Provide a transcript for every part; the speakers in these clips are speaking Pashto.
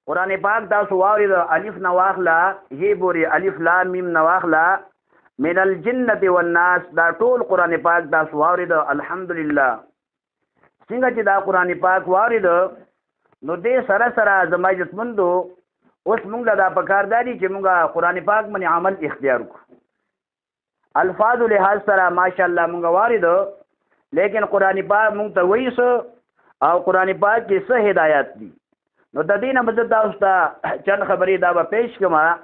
قران پاک تاسو واورید، الف نه واخله یی بوري، الف لام میم نه واخله من الجنه والناس، دا ټول قران پاک تاسو واورید. الحمدلله څنګه چې دا قران پاک واورید، نو دې سره سره زما عزتمندو اوس مونږ دا پکار دادی چې مونږه قران پاک باندې عمل اختیار وکړو. الفاظ لحاظ سره ماشاءالله مونږ وارد، لیکن قران پاک مونږ ته وایي او قران پاک کې څه هدایت دي، نو د دې نه به تاسو ته چند خبرې دا به پیش کړم.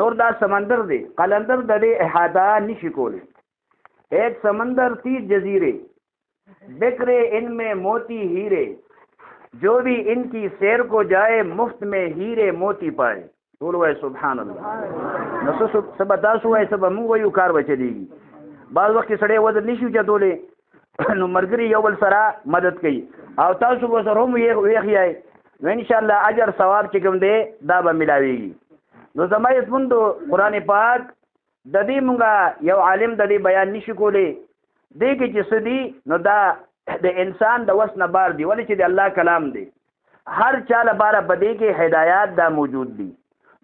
نور دا سمندر دی، قلندر د دې احاطه نشي کولی. ایک سمندر تیر جزیرے، بکرے ان میں موتی ہیرے، جو بھی ان کی سیر کو جائے مفت میں ہیرے موتی پائے. ټول وای سبحان الله. نو څه به تاسو وای، څه به موږ وایو، کار به چلېږي. بعض وخت کې سړی وزن نشي اوچتولی، نو ملګري یو بل سره مدد کوي او تاسو به سره هم ویښ یئ، نو انشاءالله اجر ثواب چې کوم دی دا به ملاویږي. نو زما عزتمندو قرآن پاک د دې مونږه یو عالم د دې بیان نشي کولی. دې کې چې څه دي نو دا د انسان د وس نه بار دی، ولې چې د الله کلام دی، هر چا لپاره په دې کې هدایات دا موجود دي.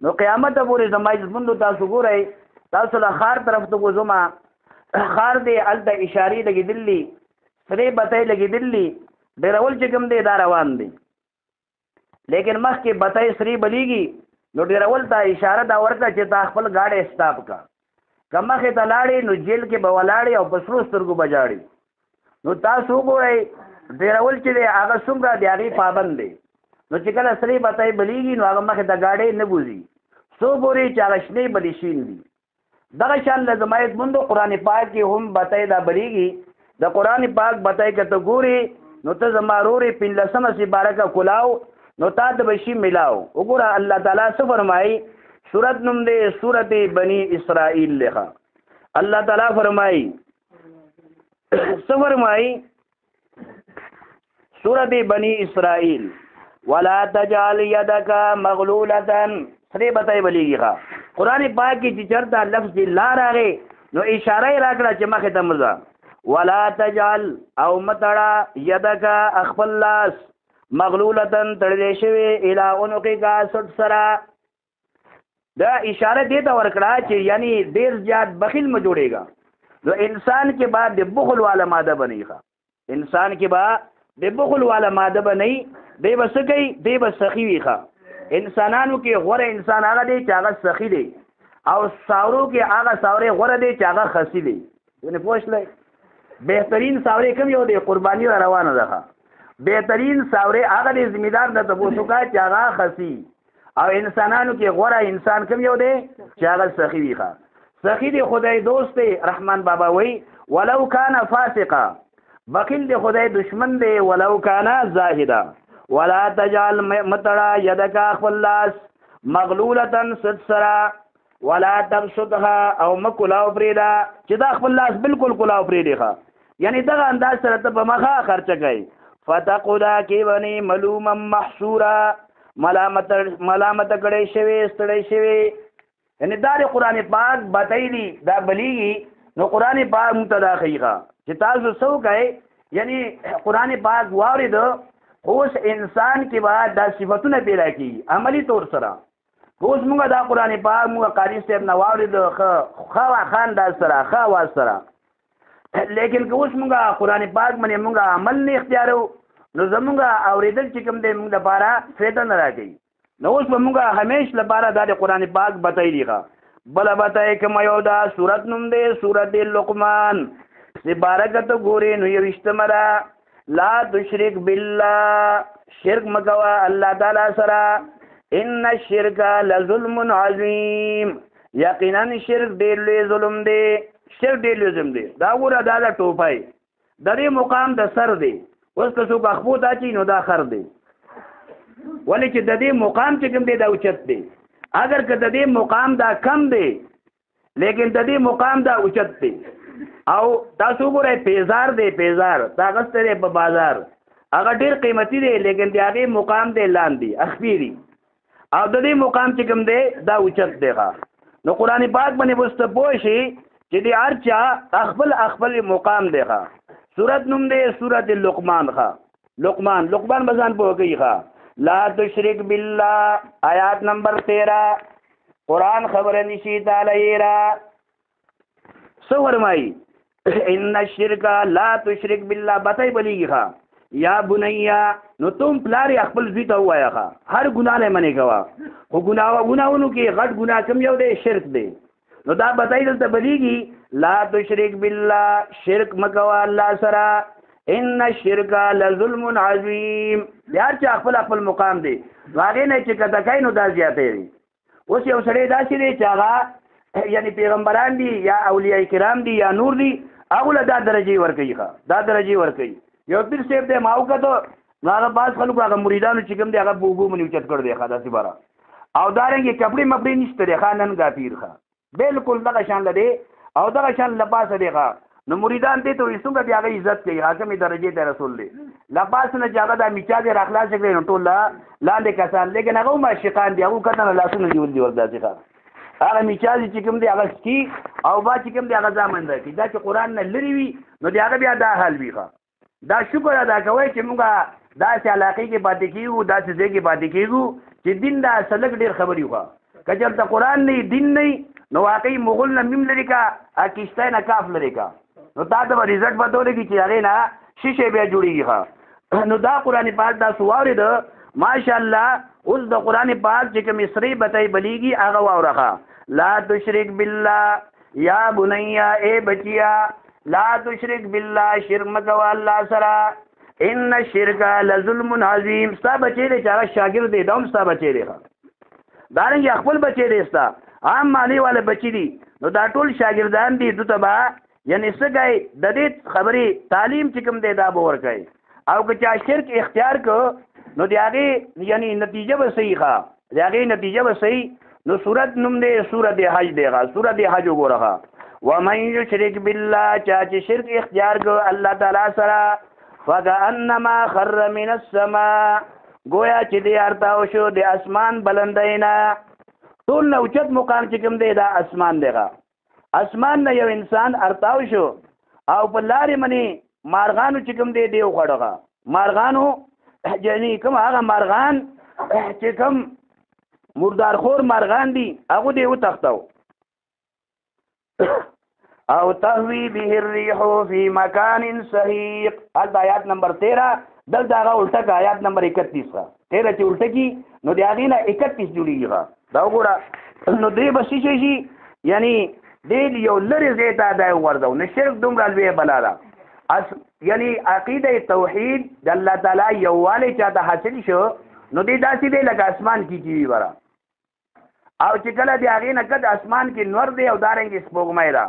نو قیامت پورې زما عزتمندو تاسو ګورئ، تاسو له ښار طرف ته وځم، ښار دی هلته اشارې لګېدلي، سرې بتۍ لګېدلي، ډېرول چې کوم دی دا روان دی، لیکن مخکې بتۍ سرې بلیږي، نو ډېرول ته اشاره دا ورکړه چې تا خپل ګاډی سټاپ کړه، که مخې ته لاړې نو جیل کې به ولاړې او په سرو سترګو به ژاړې. نو تاسو وګورئ ډېرول چې دی هغه څومره د هغې پابند دی، نو چې کله سرې بتۍ بلیږي نو هغه مخې ته ګاډی نه بوځي، څو پورې چې هغه شنې بلې شین دي. دغه شان له زما عزتمندو قرآن پاک کې هم بتۍ دا بلیږي. د قرآن پاک بتۍ که ته ګورې نو ته زما رورې پنځلسمه سپاره که کلاو نو تا ته به شي ملاو. وګوره الله تعالی څه فرمایي، سورت نوم دی سورت بني اسرائیل لخوا. الله تعالی فرمایي، څه فرمایي؟ سورت بني اسرائیل، ولا تجعل يدك مغلولة، سرې بتۍ بلیږي. ښه قرآن پاک کې چې چېرته لفظ لا راغی نو اشاره یې راکړه چې مخې ته مه ځه. ولا تجعل او مه تړه یدک خپل لاس مغلولة تړلی شوی الی عنقک سټ سره. دا اشاره دې ته ورکړه چې یعنی ډېر زیات بخیل مه جوړېږه. نو انسان کې به د بخل والا ماده بنئ، ښه انسان کې به د بخل والا ماده بنئ، دی به څه کوي؟ دی به سخي وي. ښه انسانانو کې غوره انسان هغه دی چې هغه سخي دی، او ساورو کې هغه ساورې غوره دی چې هغه خسي دی. یعنې پوه شلئ؟ بهترین ساورې کوم یو دی؟ قرباني را روانه ده. ښه بهترین ساورې هغه دی ذمهدار نه تپوس وکړه چې هغه خسي، او انسانانو کې غوره انسان کوم یو دی؟ چې هغه سخي وي. ښه سخي دی خدای دوست دی، رحمان بابا وایي ولو کان فاسقا، بخیل دی خدای دشمن دی، ولو کان زاهدا. ولا تجعل متړه یدک خپل لاس مغلولة ست سره، ولا تبسطها او مه کلاو پرېږده، چې دا خپل لاس بالکل کلاو پرېږدي. ښه یعنې دغه انداز سره ته په مخه خرچه کوې. فتقدا کې بني ملوما محصورا، ملامت ملامت کړی شوی، ستړی شوی. یعنې دا د قرآن پاک بتۍ دي، دا بلیږي. نو قرآن پاک مونږ ته دا ښیي ښه چې تاسو څه وکړئ. یعنې قرآن پاک واورېده، خو اوس انسان کې به دا صفتونه پیدا کېږي عملي طور سره. اوس مونږ دا قرآن پاک مونږ قاري صاحب نه واورېده، ښه ښه انداز سره، ښه اواز سره، لیکن که اوس مونږ قرآن پاک باندې مونږ عمل نه اختیارو، نو زمونږ اورېدل چې کوم دی مونږ دپاره فایده نه راکوي. نو اوس به مونږ همیش لپاره دا د قرآن پاک بتۍ دي. ښه بله بتۍ کومه یو ده، سورت نوم دی سورت لقمان، سپاره که ته ګورې نو یوویشتمه ده. لا تشرک بالله، شرک مه کوه الله تعالی سره، ان الشرک لظلم عظیم، یقینا شرک ډېر لوی ظلم دی، شرک ډېر لوی ظلم دی. دا ګوره دا د ټوپۍ د دې مقام د سر دی، اوس که څوک خپو ته اچوي نو دا خر دی، ولې چې د دې مقام چې کوم دی دا اوچت دی. اگر که د دې مقام دا کم دی، لیکن د دې مقام دا اوچت دی. او تاسو وګورئ پیزار دی، پیزار دا اخیستی دی په بازار، هغه ډېر قیمتي دی، لیکن د هغې مقام دی لاندې اخپې دي، او د دې مقام چې کوم دی دا اوچت دی. ښه نو قرآن پاک باندې اوس ته پوه شي چې د هر چا خپل خپل مقام دی. ښه سورت نوم دی سورت لقمان. ښه لقمان، لقمان به ځان پوه کوي. ښه لا تشرک بالله، آیات نمبر 13۔ قرآن خبر نشي تعالی را سو فرمایي، ان الشرک لا تشرک بالله، بتای بلیږي ښا۔ یا بنیا، نو تم پلار خپل زوی ته وایا ښا، هر ګناه نه منې کوا، خو ګناهونو کې غټ ګناه کوم یو دی؟ شرک دی۔ نو دا بتای دلته بلیږي، لا تشرک بالله، شرک مکوا الله سره، ان الشرک لظلم عظیم۔ یار چې خپل خپل مقام دی، هغه نه چې کته کای نو دا زیاتې دی۔ اوس یو سړی داسې دی چې هغه یعنی پیغمبران دي یا اولیاء کرام دي یا نور دي، هغه له دا درجه ورکوي ښه، دا درجه ورکوي۔ یو پیر صاحب دی، ما وکړو، نو هغه بعض خلکو هغه مریدانو چې کوم دی هغه بوبو منی اوچت کړ دی ښه، داسې باره، او دارنګې کپړې مپړې نشته دی ښه، ننګا پیر ښه، بالکل دغه شان لدی او دغه شان لپاسه دی ښه۔ نو مریدان دې ته وایي څنګه بیا هغه عزت کوي، حاکمې درجې ته رسول دی، لپاسه نه چې هغه دا میچا دې راخلاص کړي، نو ټول لاندې کسان، لیکن هغه هم عاشقان دي، هغه کته نه لاسونه نیول دي ورته داسې ښه۔ هغه میچا چې کوم دی هغه سکي او با چې کوم دی هغه ځامن دی، دا چې قرآن نه لرې وي نو د هغه بیا دا حال وي ښه۔ دا شکر ادا کوئ چې موږ داسې علاقې کې پاتې کېږو، داسې ځای کې پاتې کېږو چې دین دا سلک ډېر خبرې وکړه۔ که چېرته قرآن نه دین نه نو واقعي مغول نه میم لرې کا، کشتی نه کاف لرې کا، نو تا ته به رزلټ پته ولګي چې هغې نه شیشې بیا جوړېږي ښه۔ نو دا قرآن پاک دا څه واورېده، ماشاءالله۔ اوس د قرآن پاک چې کومې سرې بتۍ بلیږي هغه واوره ښه۔ لا تشرک بالله، یا بنیا، اے بچیا، لا تشرک بالله، شرک مه کوه الله سره، ان الشرک لظلم عظیم۔ ستا بچی دی چې هغه شاګرد دی، دا هم ستا بچی دی ښه، دارنګې خپل بچی دی، ستا عام معنی والا بچی دی، نو دا ټول شاګردان دي، دوی ته به یعنی څه کوي؟ د دې خبرې تعلیم چې کوم دی دا به ورکوي، او که چا شرک اختیار کړ نو د هغې یعنی نتیجه به صحیح ښه، د هغې نتیجه به صحیح۔ نو سورت نوم دی سورت حج دی ښه، سورت حج وګوره ښه۔ ومن یشرک بالله، چا چې شرک اختیار کړ الله تعالی سره، فکأنما خر من السماء، گویا چې دی ارتاو شو د اسمان بلندۍ نه۔ ټول نه اوچت مقام چې کوم دی دا اسمان دی ښه۔ اسمان نه یو انسان ارتاو شو او په لارې منی مارغانو چې کوم دی دی وخوړه۔ مارغانو یعنی کوم هغه مارغان چې کوم مردارخور مارغان دي هغه دی وتښتاو، او تهوی به الريح فی مکان سحیق۔ هلته آیات نمبر 13، دلته هغه الټه که آیات نمبر 31 ښه، 13 چې الټه کی نو د هغې نه 31 جوړېږي ښه۔ دا وګوره، نو درې به څه شي شي، یعنی دې یو لرې ځای ته دا وغورځو۔ نو شرک دومره لویه بلا ده، یعنی عقیده توحید د الله تعالی یووالی چاته حاصل شو نو دې داسې دی لکه اسمان کې چې وي بره، او چې کله د هغې نه کد اسمان کې نور دی او دارنګې سپوږمۍ ده،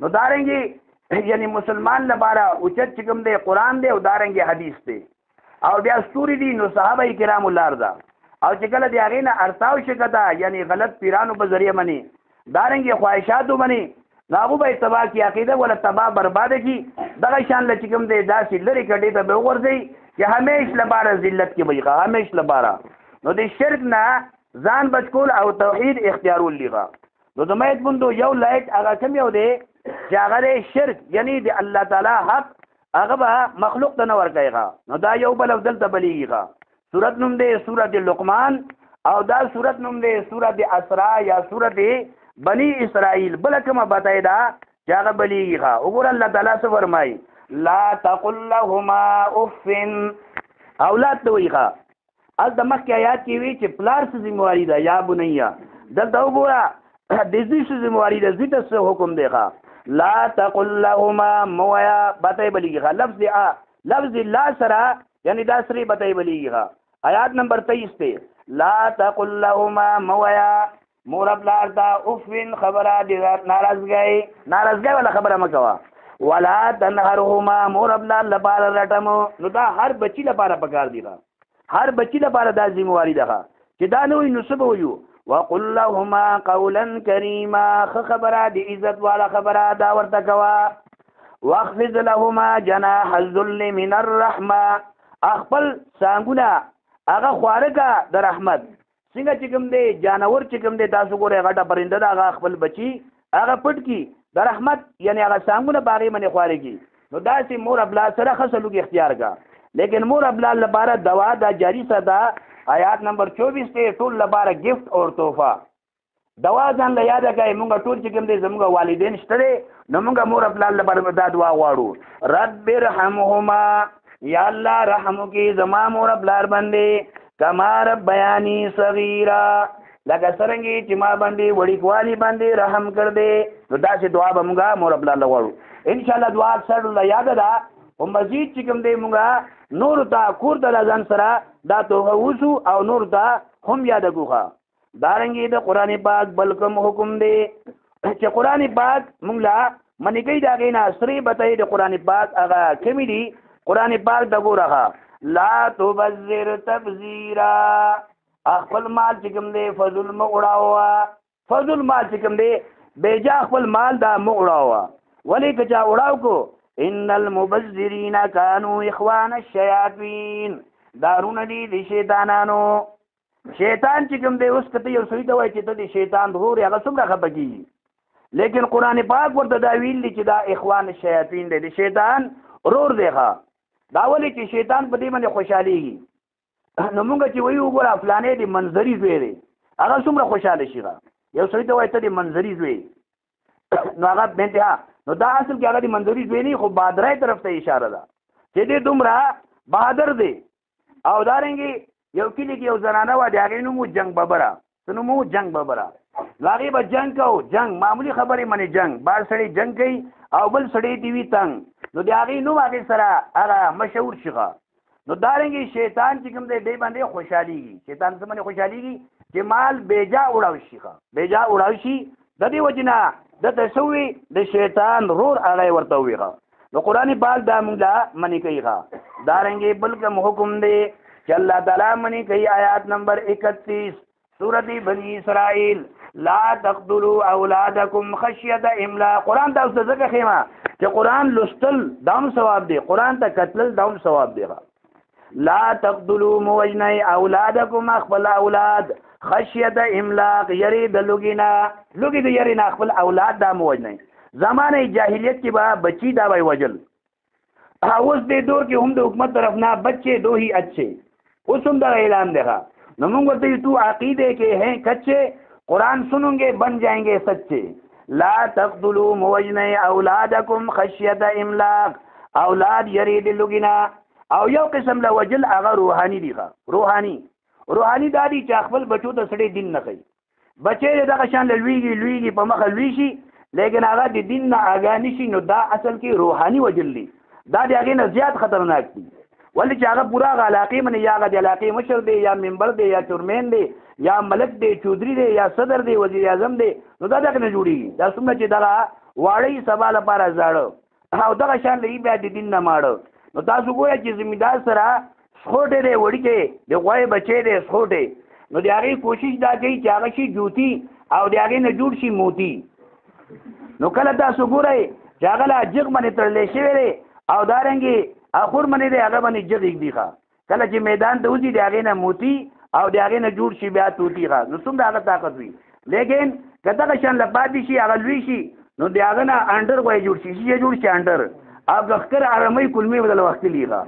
نو دارنګې یعنی مسلمان لپاره اوچت چې کوم دی قرآن دی او دارنګې حدیث دی، او بیا ستوري دي نو صحابه کرامو لار ده، او چې کله د هغې نه ارتاو شي کته یعنی غلط پیرانو په ذریعه مني، دارنګې خواهشاتو مني، نو هغه به یې تباه کړي، عقیده ولا تباه برباده کړي۔ دغه شان له چې کوم دی داسې لرې کډې ته به وغورځوي چې همیش لپاره ذلت کې به وي ښه، همیش لپاره۔ نو د شرک نه ځان بچ کول او توحید اختیارول دي ښه۔ نو د میت بندو یو لایټ هغه کوم یو دی چې هغه دی شرک، یعنی د الله تعالی حق هغه به مخلوق ته نه ورکوي ښه۔ نو دا یو بل او دلته بلېږي ښه۔ سورت نوم دی سورت لقمان، او دا سورت نوم دی سورت اسراء یا سورت بنی اسرائیل۔ بله کومه بتای ده چې هغه بلېږي ښه۔ وګوره الله تعالی څه فرمایي، لا تقل لهما اف، اولاد ته وایي ښه۔ هلته مخکې آیات کې وي چې پلار څه ذمهواري ده، یا بنیه، دلته وګوره د زوی څه ذمهواري ده، زوی ته څه حکم دی ښه۔ لا تقل لهما، مه وایه، بتای بلېږي ښه۔ لفظ آ، لفظ لا سره یعنی دا سرې بتای بلېږي ښه۔ آیات نمبر 23 دی، لا تقل لهما، مه وایه مور پلار ته افن خبره د ناراضګۍ، ناراضګۍ والا خبره مه کوه، ولا تنهرهما، مور پلار لپاره رټم۔ نو دا هر بچي لپاره پکار دی ښه، هر بچي لپاره دا ذمهواري ده ښه، چې دا نه وي نو څه به ویو، وقل لهما قولا کریما، ښه خبره د عزت والا خبره دا ورته کوه، واخفض لهما جناح الذل من الرحمه، خپل څانګونه هغه خواره که د رحمت۔ څنګه چې کوم دی جانور چې کوم دی تاسو ګورئ غټه پرنده ده، هغه خپل بچي هغه پټ کړي د رحمت، یعنی هغه څانګونه په هغې باندې خواره کړي۔ نو داسې مور پلار سره ښه سلوک اختیار کړه، لیکن مور پلار لپاره دوا دا جاري ساته آیات نمبر 24 ته ټول لپاره گفت او تحفه. دوا ځان له یاده کړئ، مونږ ټول چې کوم دی زموږ والدین شته دی، نو مونږ مور پلار لپاره دا دعا غواړو، رب ارحمهما، یا الله رحم وکړي زما مور پلار باندې، کما ربیانی صغیرا، لکه څرنګه چې ما باندې وړوکوالي باندې رحم کړ دی. نو داسې دعا به مونږ مور پلار له غواړو. انشاءالله دعا اکثر له یاده ده، خو مزید چې کوم دی مونږ نور ته کور ته له ځان سره دا توبه وسو او نور ته هم یاده کوخه. دارنګې د قرآن پاک بل کوم حکم دی چې قرآن پاک مونږ له منې کوي د هغې نه سرې بتۍ د قرآن پاک هغه کمې دي. قرآن پاک د ګوره لا تبذر تبذیرا، خپل مال چې کوم دی فضل مه اړاوه، فضل مال چې کوم دی بېجا خپل مال دا مه اړاوه. ولې که چا اړاو کو، ان المبذرین کانوا اخوان الشیاطین، دارونه دي د شیطانانو. شیطان چې کوم دی اوس که ته یو سړي ته وایې چې ته د شیطان ورور یې، هغه څومره خفه کېږي، لیکن قرآن پاک ورته دا ویل دي چې دا اخوان الشیاطین دی، د شیطان ورور دی. ښه دا ولې چې شیطان په دې باندې خوشحالېږي؟ نو مونږ چې وایو وګوره فلانی د منظري زوی دی، هغه څومره خوشحاله شي. ښه یو سړي ته وایي ته د منظري زوی، نو هغه بنتها، نو دا اصل کې هغه د منظري زوی نه، خو بادرای طرف ته اشاره ده چې دی دومره بهادر دی. او دارنګې یو کلي کې یو زنانه وه، د هغې نوم و جنګ ببره. څه نوم و؟ جنګ ببره. نو هغې به جنګ کو، جنګ معمولي خبرې منې جنګ، بار سړی جنګ کوي او بل سړی دې وي تنګ، نو د هغې نوم هغې سره هغه مشهور شي. ښه نو دارنګې شیطان چې کوم دی دی باندې خوشحالېږي. شیطان څه باندې خوشحالېږي؟ چې مال بېجا وړاو شي. ښه بېجا وړاو شي، د دې وجې نه ده ته څه ووي؟ د شیطان رور هغه یې ورته ووي. ښه نو قرآن پاک دا مونږ له منې کوي. ښه دارنګې بل کوم حکم دی چې الله تعالی منې کوي؟ آیات نمبر 31 سورة بني اسرائیل، لا تقتلوا اولادکم خشیت املاق. قرآن تاسو ته ځکه ښیم چې قرآن لوستل دا هم ثواب دی، قرآن ته کتل دا هم ثواب دی. لا تقتلوا موجنئ اولادکم، خپل اولاد، خشیت املاق، یری د لوګي نه، لوګي د یری نه خپل اولاد دا موجنئ. زمانه جاهلیت کې به بچی دا به وجل، اوس دې دور کې هم د حکومت طرف نه بچے دو ہی اچھے، اوس هم دا اعلان دی. نو موږ ورته تو عقیده کې ہیں کچے، قرآن سنوں گے بن جائیں گے سچے. لا تقتلوا موجنئ اولادکم خشیت املاق، اولاد یری د لوګي نه. او یو قسم له وجل هغه روحاني دی. ښه روحاني، روحاني دا دی چې خپل بچو ته سړی دین نه ښیي، بچی دې دغه شان له لویږي لویږي په مخه لوی شي، لیکن هغه د دین نه آګاه نه شي، نو دا اصل کې روحاني وجل دی. دا د هغې نه زیات خطرناک دي. ولې چې هغه پوره هغه علاقې منې، یا هغه د علاقې مشر دی، یا ممبر دی، یا چورمین دی، یا ملک دی، چودري دی، یا صدر دی، وزیر اعظم دی، نو دا دغه نه جوړېږي. دا څومره چې دغه واړه سبا لپاره زاړه او دغه شان له بیا د دین نه ماړه. نو تاسو ګورئ چې زمیندار سره سخوټی دی، وړوکی د غوایې بچی دی سخوټی، نو د هغې کوشش دا کوي چې هغه شي جوتي او د هغې نه جوړ شي موتي. نو کله تاسو ګورئ چې هغه لا جغ باندې تړلی شوی دی او دارنګې اخور باندې دی، هغه باندې جغ ږدي. ښه کله چې میدان ته وځي د هغې نه موتي او د هغې نه جوړ شي بیا توتي. ښه نو څومره هغه طاقت وي، لیکن که دغه شان له پاتې شي هغه لوی شي، نو د هغه نه انډر غوایي جوړ شي، شیشه جوړ شي انډر، او که ښکر ارمۍ کولمې بدل وختلي. ښه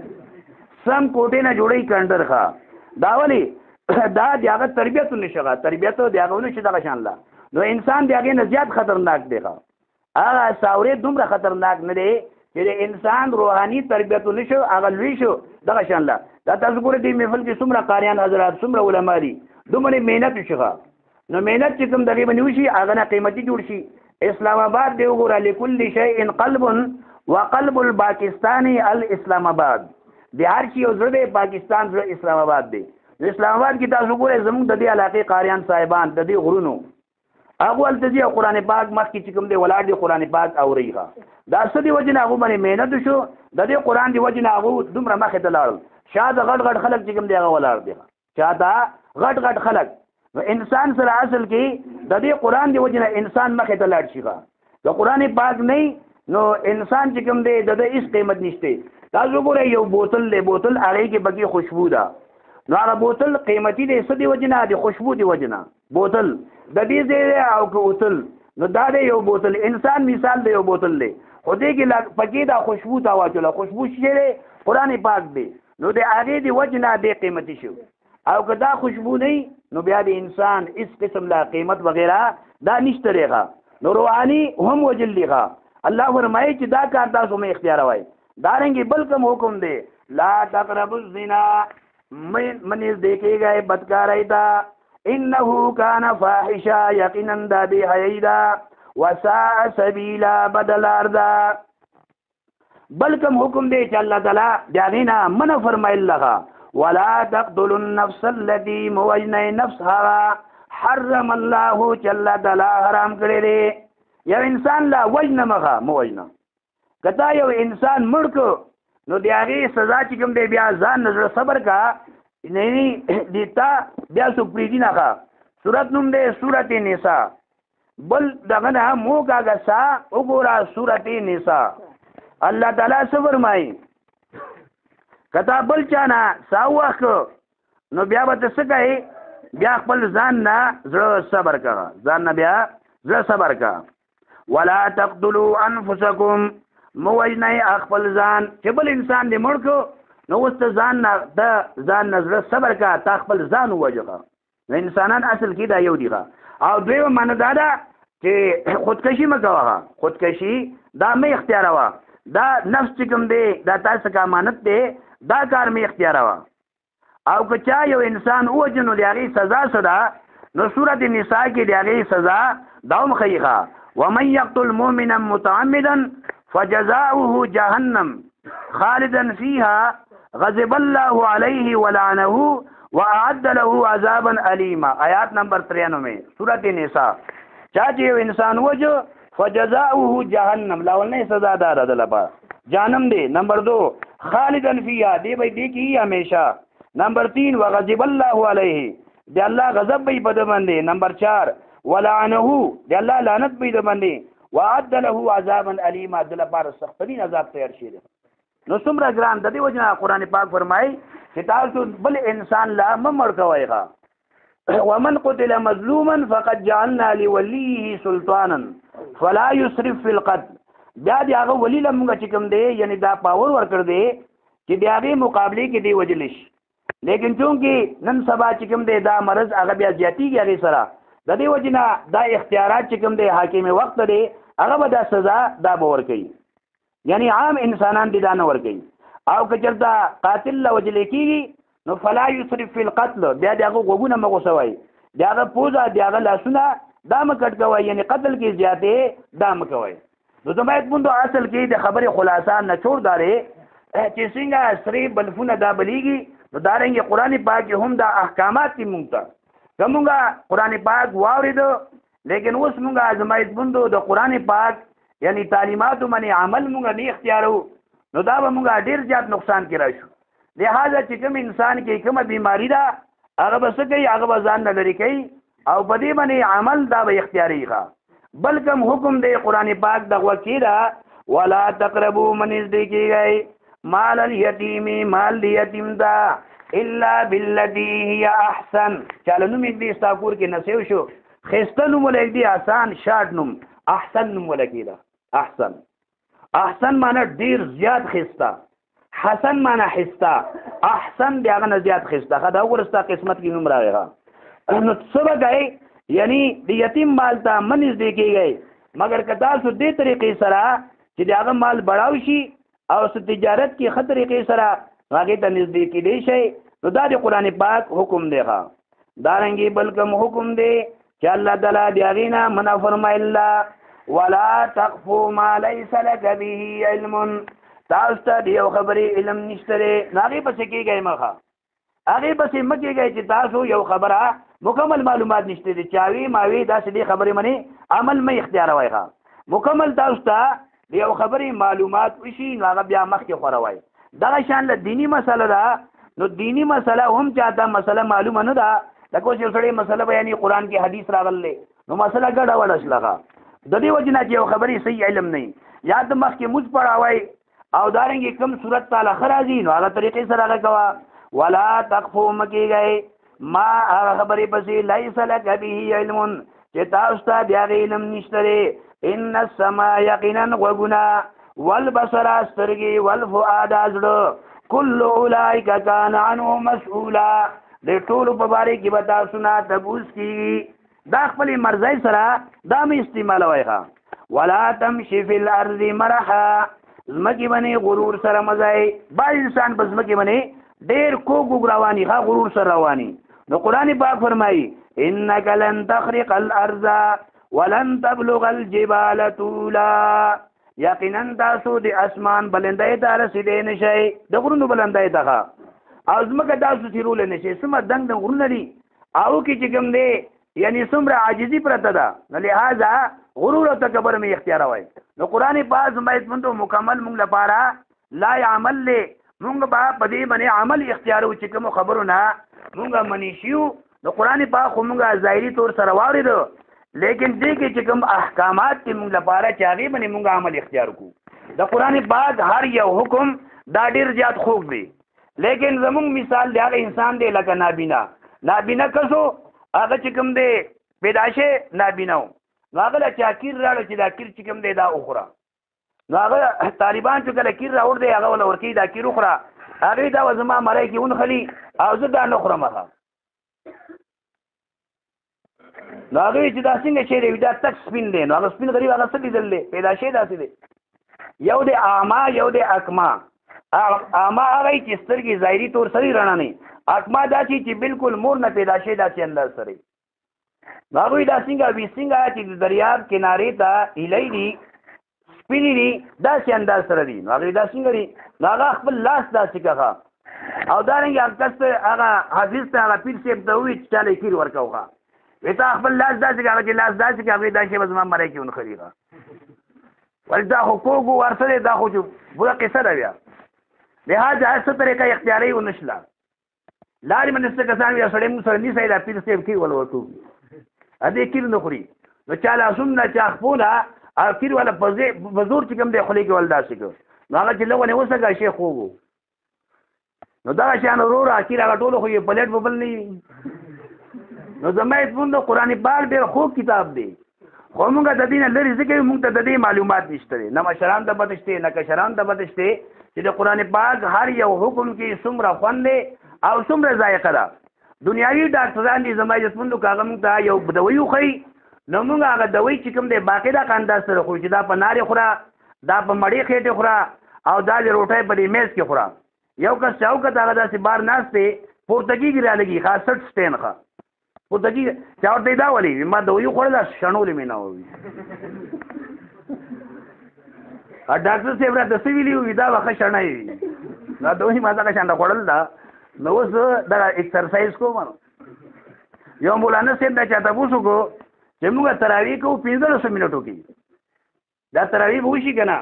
سم کوټې نه جوړوي کنډر. ښه دا ولې؟ دا د هغه تربیت ونه شي، تربیت د هغه ونه شي دغه شان له، نو انسان د هغې نه زیات خطرناک دی. ښه هغه ساورې دومره خطرناک نه دی چې د انسان روحاني تربیت ونه شو، هغه لوی شو دغه شان له. دا تاسو ګورئ دې محفل کې څومره قاریان حضرات، څومره علما دي، دومره محنت وشي. ښه نو محنت چې کوم دغې باندې وشي هغه نه قیمتي جوړ شي. اسلام آباد دی وګوره، لکل شیء قلب وقلب الپاکستاني الاسلام آباد. د هر شي یو زړه دی، پاکستان زړه اسلام آباد دی. نو اسلام آباد کې تاسو ګورئ زموږ د دې علاقې قاریان صاحبان د دې غرونو هغه هلته ځي او قرآن پاک مخکې چې کوم دی ولاړ دی قرآن پاک اوري. ښه دا څه د وجې نه هغو باندې محنت وشو، د دې قرآن د وجې نه هغو دومره مخې ته لاړل. شا د غټ غټ خلک چې کوم دی هغه ولاړ دی، چا ته غټ غټ خلک. نو انسان سره اصل کې د دې قرآن د وجې نه انسان مخې ته لاړ شي. ښه د قرآن پاک نه نو انسان چې کوم دی د ده هېڅ قیمت نشته. تاسو وګورئ یو بوتل دی، بوتل هغې کې پکې خوشبو ده، نو هغه بوتل قیمتي دی څه د وجې نه؟ د خوشبو د وجې نه. بوتل د دې ځای دی او که اوتل، نو دا دی یو بوتل، انسان مثال دی یو بوتل دی، خو دې کې پکې دا خوشبو ته واچوله، خوشبو شی دی قرآن پاک دی، نو د هغې د وجې نه دی قیمتي شو. او که دا خوشبو نه نو بیا د انسان اس قسم لا قیمت وغیرہ دا نشته ریغه. نو روحاني هم وجل دیغه. الله فرمایي چې دا کار تاسو مې اختیار وای. دارنګي بل کوم حکم دی، لا تقربوا الزنا، منیز دیکھے گئے بدکاری تا، انه کان فاحشا، یقینا دا بی حیائی دا، وساء سبیلا، بدلار دا. بلکم حکم دی چې الله تعالی د هغې نه منع فرمایل لغه، ولا تقتلوا النفس التي موجنه نفسها حرم الله، چې الله تعالی حرام کړی دی. یو انسان لا وجنه مخه موجنه، کتا یو انسان مړ کو نو د هغې سزا چې کوم دی بیا ځان نه صبر کا، نه دیتا بیا څوک پرېږدي نه. ښه سورت نوم دی سورت نساء. بل دغه نه مو کاږه سا وګوره سورت نساء. الله تعالی څه فرمایي؟ کتا بل چا نه سا وخت نو بیا به ته څه کوې؟ بیا خپل ځان نه زړه صبر کړه، ځان نه بیا زړه صبر کړه. ولا تقتلوا انفسکم، موجنئ خپل ځان. چې بل انسان دې مړ کړو نو اوس ته ځان نه د ځان نه زړه صبر کړه، تا خپل ځان ووژغه. نو انسانان اصل کې دا یو دی. او دویمه معنی دا ده چې خودکشي مه کوه، خودکشي دا مه اختیاروه، دا نفس چې کوم دی دا تاسو کا امانت دی، دا کار مه اختیاروه. او که چا یو انسان ووژنو نو د هغې سزا څه ده؟ نو سورت نساء کې د هغې سزا دا هم ښیي ښه، ومن يقتل مؤمنا متعمدا فجزاؤه جهنم خالدا فيها غضب الله عليه ولعنه واعد له عذابا اليما. آیات نمبر 93 سورۃ النساء. چا چې یو انسان وجو فجزاؤه جهنم، لاولنې سزا دار ده لپاره جهنم دی. نمبر 2 خالدا فيها، دی به دی کی همیشه. نمبر 3 وغضب الله عليه، دی الله غضب به په باندې. نمبر 4 ولعنه، دی الله لعنت به باندې. وعد له عذابا الیما، د لپاره سخت ترین عذاب تیار شي. نو څومره ګران د دې وجنه قران پاک فرمایي چې تاسو بل انسان لا مه مړ کوئ. ومن قتل مظلوما فقد جعلنا لوليه سلطانا فلا يسرف في القتل. بیا دی هغه ولی له مونږ چې کوم دی یعنی دا پاور ورکړ دی چې د هغې مقابلې کې دی وجل شي. لیکن چونکې نن سبا چې کوم دی دا مرض هغه بیا زیاتېږي هغې سره، د دې وجې نه دا اختیارات چې کوم دی حاکم وخت دی هغه به دا سزا دا به ورکوي، یعنی عام انسانان دې دا نه ورکوي. او که چېرته قاتل له وژل کېږي نو فلا یسرف فی القتل، بیا د هغه غوږونه مه غوڅوئ، د هغه پوزه د هغه لاسونه دا مه کټ کوئ، یعنی قتل کې زیاتې دا مه کوئ. نو زما مونږ اصل کې د خبرې خلاصه نچوړ دارې چې څنګه سرې بلفونه دا بلیږي، نو دارنګې قرآن پاک هم دا احکامات دي مونږ ته. که مونږ قرآن پاک واورېدو، لیکن اوس مونږ ازمایت بندو د قرآن پاک یعنی تعلیماتو باندې عمل مونږ نه اختیارو، نو دا به مونږ ډېر زیات نقصان کې راشو. لہذا چې کوم انسان کې کومه بیماری ده هغه به څه کوي؟ هغه به ځان نه لرې کوي او په دې باندې عمل دا به اختیاري ښه. بل کوم حکم دی قرآن پاک دغه کې ده، ولا تقربو، مه نږدې کېږئ مال الیتیم، مال د یتیم ده، الا بالتي هي احسن. چاله نوم یې ستا کور کې نصیب شو، ښایسته نوم ولګېږدي، آسان شارټ نوم، احسن نوم ولګېده. احسن، احسن معنی ډېر زیات ښایسته، حسن معنی ښایسته، احسن د هغه نه زیات ښایسته. ښه دا وګوره ستا قسمت کې نوم راغی. نو څه به کوې؟ یعنی د یتیم مال ته مه نږدې کېږئ، مګر که تاسو دې طریقې سره چې د هغه مال بړاو شي او څه تجارت کې ښه طریقې سره هغې ته نږدې کېدی شئ، نو دا د قرآن پاک حکم دی. ښه دارنګې بل کوم حکم دی چې الله تعالی د هغې نه منع فرمایله، ولا تقفو ما ليس لك به علم. تاسو ته د یو خبرې علم نشته دی، نو هغې پسې کېږئ مه. ښه هغې پسې مه کېږئ چې تاسو یو خبره مکمل معلومات نشته دی، چاوي ماوي داسې دې خبرې منې عمل مه اختیاروئ. ښه مکمل تاسو ته د یو خبرې معلومات وشي نو هغه بیا مخکې خوروئ. دغه شان له دیني مسله ده، نو دیني مسله هم چاته مسله معلومه نه ده. لکه اوس یو سړی مسله بیانوي، قرآن کې حدیث راغلی نو مسله ګډه وډه شله. ښه د دې وجې نه چې یو خبرې صحیح علم نه وي، یا د مخکې موز پړاوی او دارنګې کوم صورت تعالی ښه راځي نو هغه طریقې سره هغه کوه. ولا تقفو، مه کېږئ ما هغه خبرې پسې لیس لک به علم، چې تاسو ته د هغې علم نشته دی. ان السمع، یقینا غوږونه، والبصر، سترګې، والفؤاد، زړه، کل اولئک کان عنه مسؤولا، د ټولو په باره کې به تاسو نه تپوس کېږي. دا خپلې مرضی سره دا مې استعمالوئ ښه. ولا تمشي فی الارض مرحا، ځمکې باندې غرور سره مه ځئ. بعض انسان په ځمکې باندې ډېر کوږ کوږ رواني ښه، غرور سره رواني. نو قرآن پاک فرمایي انک لن تخرق الارض ولن تبلغ الجبال طولا، یقینا تاسو د اسمان بلندۍ ته رسېدی نه شئ، د غرونو بلندۍ ته ښه، او ځمکه تاسو تېرولی نه شئ. څومره دنګ دنګ غرونه دي او کې چې کوم دی یعنی څومره عاجزي پرته ده، نو لهذا غرور او تکبر مې اختیاروئ. نو قرآن پاک زما عزتمندو مکمل مونږ لپاره لا عمل دی، مونږ به په دې باندې عمل اختیارو چې کومو خبرو نه مونږ منې شیو. نو قرآن پاک خو مونږ ظاهري طور سره واورېدو، لیکن دې کې چې کوم احکامات دي مونږ لپاره چې هغې باندې مونږ عمل اختیار کړو. د قرآن پاک هر یو حکم دا ډېر زیات خوږ دی، لیکن زمونږ مثال دی هغه انسان دی لکه نابینا. نابینا کسو هغه چې کوم دی پیدا شي نابینا و، نو هغه له چا کیر راړو چې دا کیر چې کوم دی دا وخوره. نو هغه طالبان چې کله کیر راوړ دی هغه وله ورکوي دا کیر وخوره، هغې دا وه زما مرۍ کې ونښلي او زه دا نه خورم ښه. نو هغه چې دا څنګه شی دی دا تک سپین دی، نو هغه سپین غریب هغه څه لیدل دی پیدا شی داسې دی. یو دی اعما یو دی اکما. اعما هغه چې سترګې ظاهري طور سره رڼا نه، اکما داسې چې بالکل مور نه پیدا شي داسې انداز سره. نو هغوی دا څنګه وي څنګه چې د دریاب کنارې ته ایلی دي سپینې دي داسې انداز سره دي. نو هغوی دا څنګه دي، نو هغه خپل لاس داسې کښه او دارنګه هغه کس ته هغه حافظ ته هغه پیر صاحب ته ووایي چې چاله یې کیر ورکوه، وی تا خپل لاس داسې کړه، هغه چې لاس داسې کړه هغوی دا شی به زما مرۍ کې ونښلي ښه. ولې دا خو کوږو ورڅه دی، دا خو چې پوره قصه ده بیا. لهذا هر څه طریقه اختیاري ونشله. لارې باندې څه کسان وي سړی موږ سره نیسي دا پیر صاحب کیر وله ورکوو، دې کیر نه خوري. نو چا لاسونه چا خپو نه او کیر والا په زور چې کوم دی خولې کې ول داسې کړ، نو هغه چې لغونې وسکه شی خوږ و. نو دغه شیان وروره کیر هغه ټولو خو یې پلیټ به بل نه وي. نو زما عزتمندو قرآن پاک ډېر خوږ کتاب دی، خو موږ د دې نه لرې ځکه یو، موږ ته د دې معلومات نشته دی، نه مشران ته پته شته نه کشران ته پته شته چې د قرآن پاک هر یو حکم کې څومره خوند دی او څومره ذایقه ده. دنیاوي ډاکټران دي زما عزتمندو که هغه موږ ته یو دوایي وښیي، نو موږ هغه دوایي چې کوم دی باقاعده که انداز سره خورو چې دا په نارې خوره، دا په مړې خېټې خوره او دا د روټۍ په دې میز کې خوره. یو کس چې وکړه هغه داسې بار ناست دی پورته کېږي رالږي ښه سټ سټین ښه پورته کېږي، چا ورته یې دا ولې ما دوایي وخوړله شڼولې مې نه ووي. ډاکټر صاحب راته څه ویلي وي دا به ښه شڼی وي، دا دوایي ما دغه شان خوړل ده. نو اوس دغه اکسرسایز کوم. یو مولانا صاحب دا چا تپوس وکړو چې موږ تراویح کوو 15 منټو کې دا تراویح به وشي که نه؟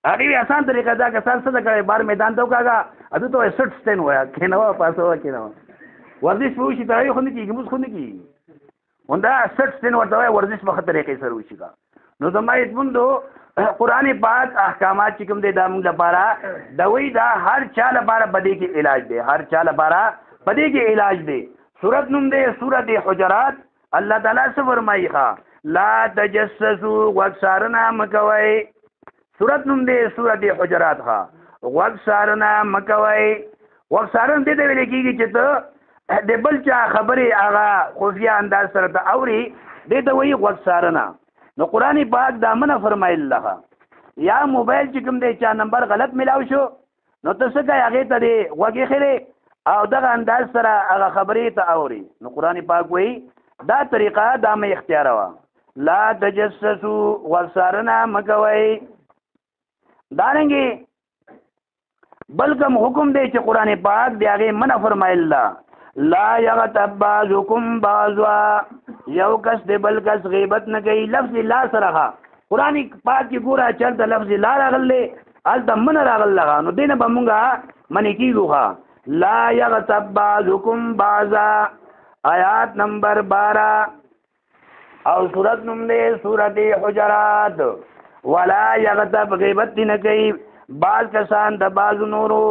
هغې وی اسان طریقه دا کسان څه ده کړی بار میدان ته وکاږه ادو ته وایي سټ سټین وایه کښېنوه پاسوه کښېنوه، ورزش به وشي، تراویح خو نه کېږي، لمونځ خو نه کېږي، همدا سټ سټین ورته وایه ورزش به ښه طریقې سره وشي. نو زما عزتمندو قرآن پاک احکامات چې کوم دی دا موږ لپاره دوی دا هر چا لپاره په دې کې علاج دی، هر چا لپاره په دې کې علاج دی. سورت نوم دی سورت حجرات. الله تعالی څه فرمایي ښه لا تجسسو غوږ څارنه مه کوئ. سورت نوم دی سورت حجرات ښه غوږ څارنه مه کوئ. غوږ څارنه دې ته ویل کېږي چې ته د بل چا خبرې هغه خفیه انداز سره ته اوري، دې ته وایي غوږ څارنه. نو قرآن پاک دا منع فرمایل له یا موبایل چې کوم دی چا نمبر غلط ملاو شو نو ته څه کوې هغې ته دې غوږ ایښی دی او دغه انداز سره هغه خبرې ته اوري. نو قرآن پاک وایي دا طریقه دا مه اختیاروه، لا تجسسو غوږ څارنه مه کوئ. دارنګې بل کوم حکم دی چې قرآن پاک د هغې منع فرمایل ده، لا یغتب بعضکم بعضا، یو کس د بل کس غیبت نه کوي. لفظ لا سره ښه قرآن پاک کې ګوره چې هلته لفظ لا راغلی هلته منع راغلی ښه، نو دې نه به مونږ منع کېږو ښه. لا یغتب بعضکم بعضا، آیات نمبر 12 او سورت نوم دی سورت حجرات. ولا یغتب غیبت دې نه کوي بعض کسان د بعض نورو،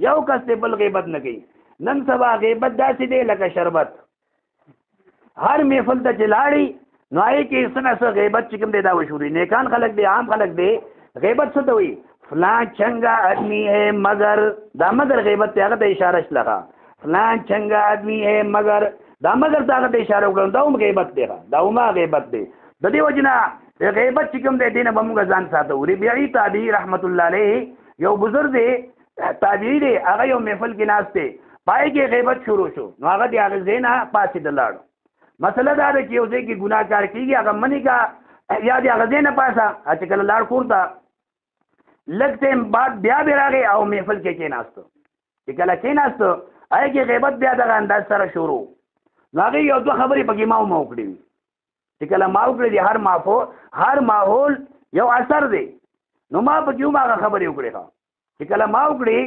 یو کس دې بل غیبت نه کوي. نن سبا غیبت داسې دی لکه شربت، هر محفل ته چې لاړي نو هغې کې څه نه څه غیبت چې کوم دی دا وشوري. نیکان خلک دی عام خلک دی غیبت څه ته وایي؟ فلان چنګا آدمی ہے مگر، دا مگر غیبت دی هغه ته اشاره شلغه. فلان چنګا آدمی ہے مگر، دا مگر دا ته اشاره وکړم، دا هم غیبت دی، دا هم غیبت دی. د دې وجنه غیبت چې کوم دی دینه به موږ ځان ساتو. ربیعی تابعی رحمت الله علیه یو بزرگ دی، تابعی دی، هغه یو محفل کې ناست دی، پای کې غیبت شروع شو، نو هغه دی هغه زینا پاسې د لاړو. مسله دا ده چې یو ځای کې ګناه کار کیږي، هغه منی کا یا دی هغه زینا پاسه چې کله لاړ کور ته، لږ ټایم بعد بیا بیا راغی او محفل کې کېناستو. چې کله کېناستو هغه کې غیبت بیا دغه انداز سره شروع. نو هغې یو دوه خبرې پکې ما هم وکړې وي. چې کله ما وکړې دي، هر ماحول یو اثر دی، نو ما پکې هم هغه خبرې وکړې. ښه، چې کله ما وکړې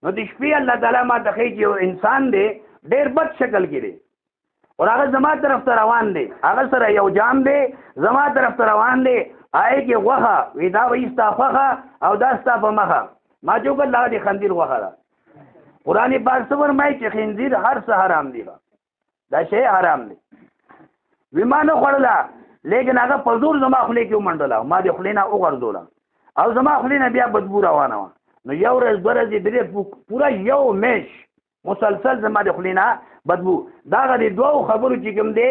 نو د شپې الله تعالی ما ته ښیي چې یو انسان دی ډېر بد شکل کې دی، او هغه زما طرف ته روان دی، هغه سره یو جام دی، زما طرف ته روان دی، آی کې غوښه وی، دا وی ستا خوښه او دا ستا په مخه. ما چې وکړل هغه د خنزیر غوښه ده. قرآن پاک څه فرمایي چې خنزیر هر څه حرام دی، دا شی حرام دی. وی ما نه خوړله، لیکن هغه په زور زما خولې کې ومنډله، ما د خولې نه وغورځوله او زما خولې نه بیا بدبو روانه وه. نو یو ورځ دوه ورځې درې، پوره یو میش مسلسل زما د خولې نه بدبو. دغه د دوو خبرو چې کوم دی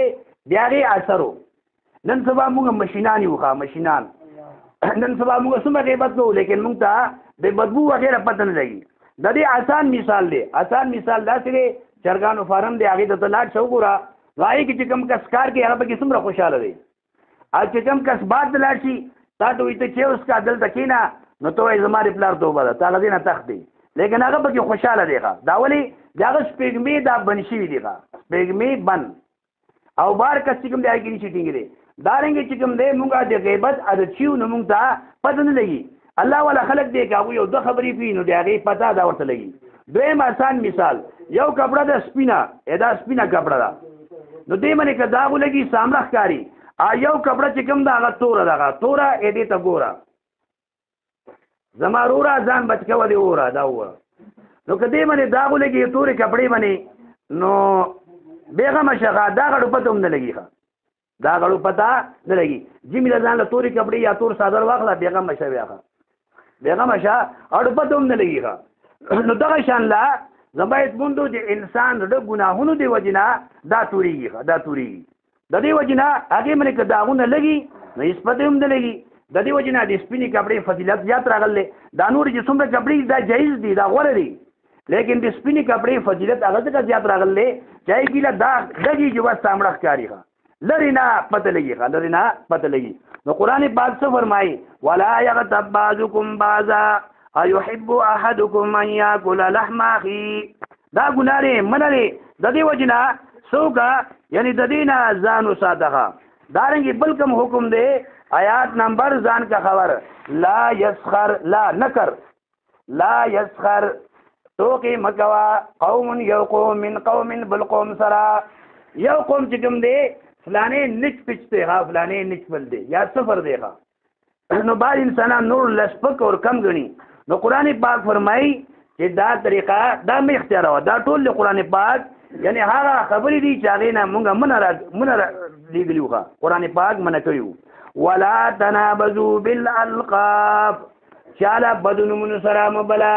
د هغې اثر و. نن سبا موږ مشینان یو، ښه مشینان. نن سبا موږ څومره غیبت کوو، لیکن موږ ته د بدبو وغیره پته نه لګي. د دې آسان مثال دی، آسان مثال داسې دی، چرګانو فارم دی، هغې ته ته لاړ شه وګوره، نو هغې کې چې کوم کس کار کوي هغه پکې څومره خوشحاله دی، او چې کوم کس باد ته لاړ شي تا ته وایي ته چې اوس کا دلته کښېنه، نو ته وایې زما د پلار توبه ده، تا هغه ځای نه تښتې، لیکن هغه پکې خوشحاله دی. ښه، دا ولې؟ د هغه سپېږمې دا بند شوي دي، ښه سپېږمې بند او بار کس چې کوم دی هغې کې نشي ټینګېدی. دا رنګې چې کوم دی مونږ د غیبت عادت شوي، نو مونږ ته پته نه لګي. الله والا خلک دی که هغوی یو دوه خبرې کوي نو د هغې پته دا ورته لګي. دویم آسان مثال، یو کپړه ده سپینه، دا سپینه کپړه ده، نو دې باندې که داغ ولګي سامړه ښکاري، یو کپړه چې کوم ده هغه توره ده، هغه توره ای دې ته ګوره زما روره ځان بچ کوه دې اوره دا وګوره. نو که دې باندې داغ ولګي تورې کپړې باندې، نو بېغمه شه، ښه دا غړو پته هم نه لګي، ښه دا غړو پته نه لګي. جیمې له ځان له تورې کپړې یا تور څادر واخله، بېغمه شه بیا، ښه بېغمه شه، اړو پته هم نه لګي. ښه، نو دغه شان له زما موندو چې انسان د ګناهونو دی وجې نه دا تورېږي، ښه دا تورېږي. د دې وجې نه هغې باندې که داغونه لګي نو هېڅ پته هم نه لګي. د دې وجې نه د سپینې کپړې فضیلت زیات راغلی. دا نور چې څومره کپړې دا جایز دي، دا غوره دي، لیکن د سپینې کپړې فضیلت هغه ځکه زیات راغلی چې هغې کې له داغ لګي چې بس سامړه ښکاري، ښه لرې نه پته لګي، ښه لرې نه پته لګي. نو قرآن پاک څه فرمایي؟ ولا یغتب بعضکم بعضا ایحب احدکم ان یاکل لحم اخیه. دا ګناه دی، منع دی. د دې وجې نه څوک یعنی د دې نه ځان وساته. ښه، دارنګې بل کوم حکم دی؟ آیات نمبر ځان کا خبر، لا یسخر، لا نکر، لا یسخر ټوکې مه کوه قوم یو قوم من قوم بل قوم سره. یو قوم چې کوم دی فلانې نچ پچ دی، ښه فلانې نچ بل دی یا صفر دی، ښه نو بعض انسانان نور لسپک اور کم ګڼي. نو قرآن پاک فرمایي چې دا طریقه دا مې اختیاروه، دا ټول د قرآن پاک یعنی هغه خبرې دي چې هغې نه مونږ منع لېږلي وو، ښه قرآن پاک منع کړي وو. ولا تنابزوا بالالقاب، چاله بدو نومونو سره مه بله.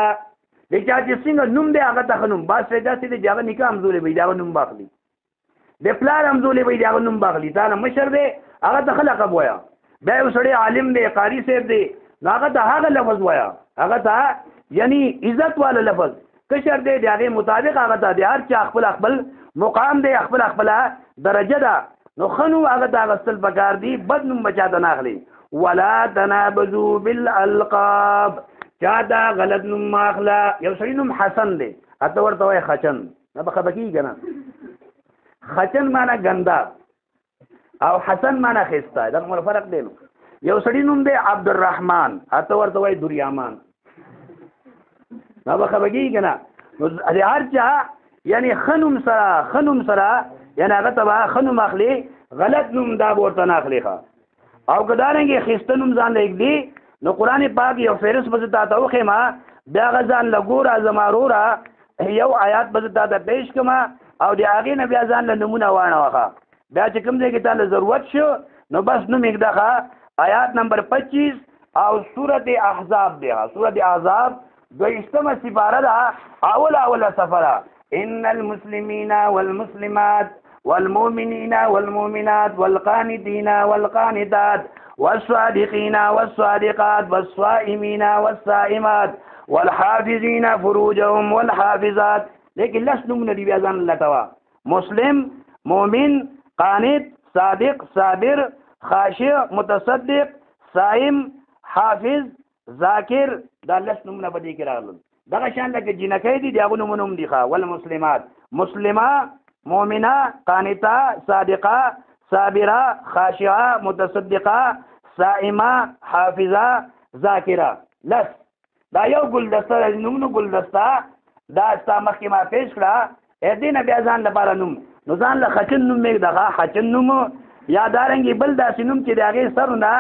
د چا چې څنګه نوم دی هغه ته ښه نوم، بعض سړی داسې دی چې هغه نکاح همزولی وي د هغه نوم به اخلي، د پلار همزولی وي د هغه نوم به اخلي، تا نه مشر دی هغه ته ښه لقب وایه. بیا یو سړی عالم دی قاري صاحب دی نو هغه ته هغه لفظ وایه، هغه ته یعنی عزت والا لفظ. کشر دی د هغې مطابق هغه ته د هر چا خپل خپل مقام دی، خپل خپله درجه ده، نو ښه نوم هغه ته اخیستل پکار دي، بد نوم به چاته نه اخلي. ولا تنابزوا بالالقاب، چا ته غلط نوم مه اخله. یو سړي نوم حسن دی، ته ورته وایې خچن، نه به خفه کېږي که نه؟ خچن معنا ګنده او حسن معنا ښایسته، دا کوم فرق دی؟ نو یو سړي نوم دی عبدالرحمن، ته ورته وایې دوریامان، دا به خفه کېږي که نه؟ نو د هر چا یعنی ښه نوم سره، ښه نوم سره یعنی هغه ته به ښه نوم اخلي، غلط نوم دا به ورته نه اخلي. ښه، او که دارنګې ښایسته نوم ځان له ږدي، نو قرآن پاک یو فهرست به زه تا ته وښیم، بیا هغه ځان له ګوره زما وروره، یو آیات به زه تا ته پیش کړم او د هغې نه بیا ځان له نومونه واڼه وښه. بیا چې کوم ځای کې تا له ضرورت شو نو بس نوم یې ږده. ښه، آیات نمبر 25 او سورت احزاب دی. ښه، سورت احزاب دویشتمه سپاره ده، اوله اوله صفحه ده. ان المسلمین والمسلمات والمؤمنین والمؤمنات والقانتین والقانتات والصادقین والصادقات والصائمین والصائمات والحافظین فروجهم والحافظات. لیکن لس نومونه دی بیا ځان لټوه. مسلم، مؤمن، قانت، صادق، صابر، خاشع، متصدق، صائم، حافظ، ذاکر، دا لس نومونه په دې کې راغلل. دغه شان لکه جینکۍ دي د هغو نومونه هم دي ښه. والمسلمات، مسلمه، مؤمنه، قانته، صادقه، صابره، خاشعه، متصدقه، صائمه، حافظه، ذاکره. لس دا یو ګلدسته د نومونو ګلدسته دا ستا مخکې ما پیش کړه. دې نه بیا ځان لپاره نوم، نو ځان له خچن نوم مې دغه خچن نوم یا دارنګې بل داسې نوم چې د هغې سر نه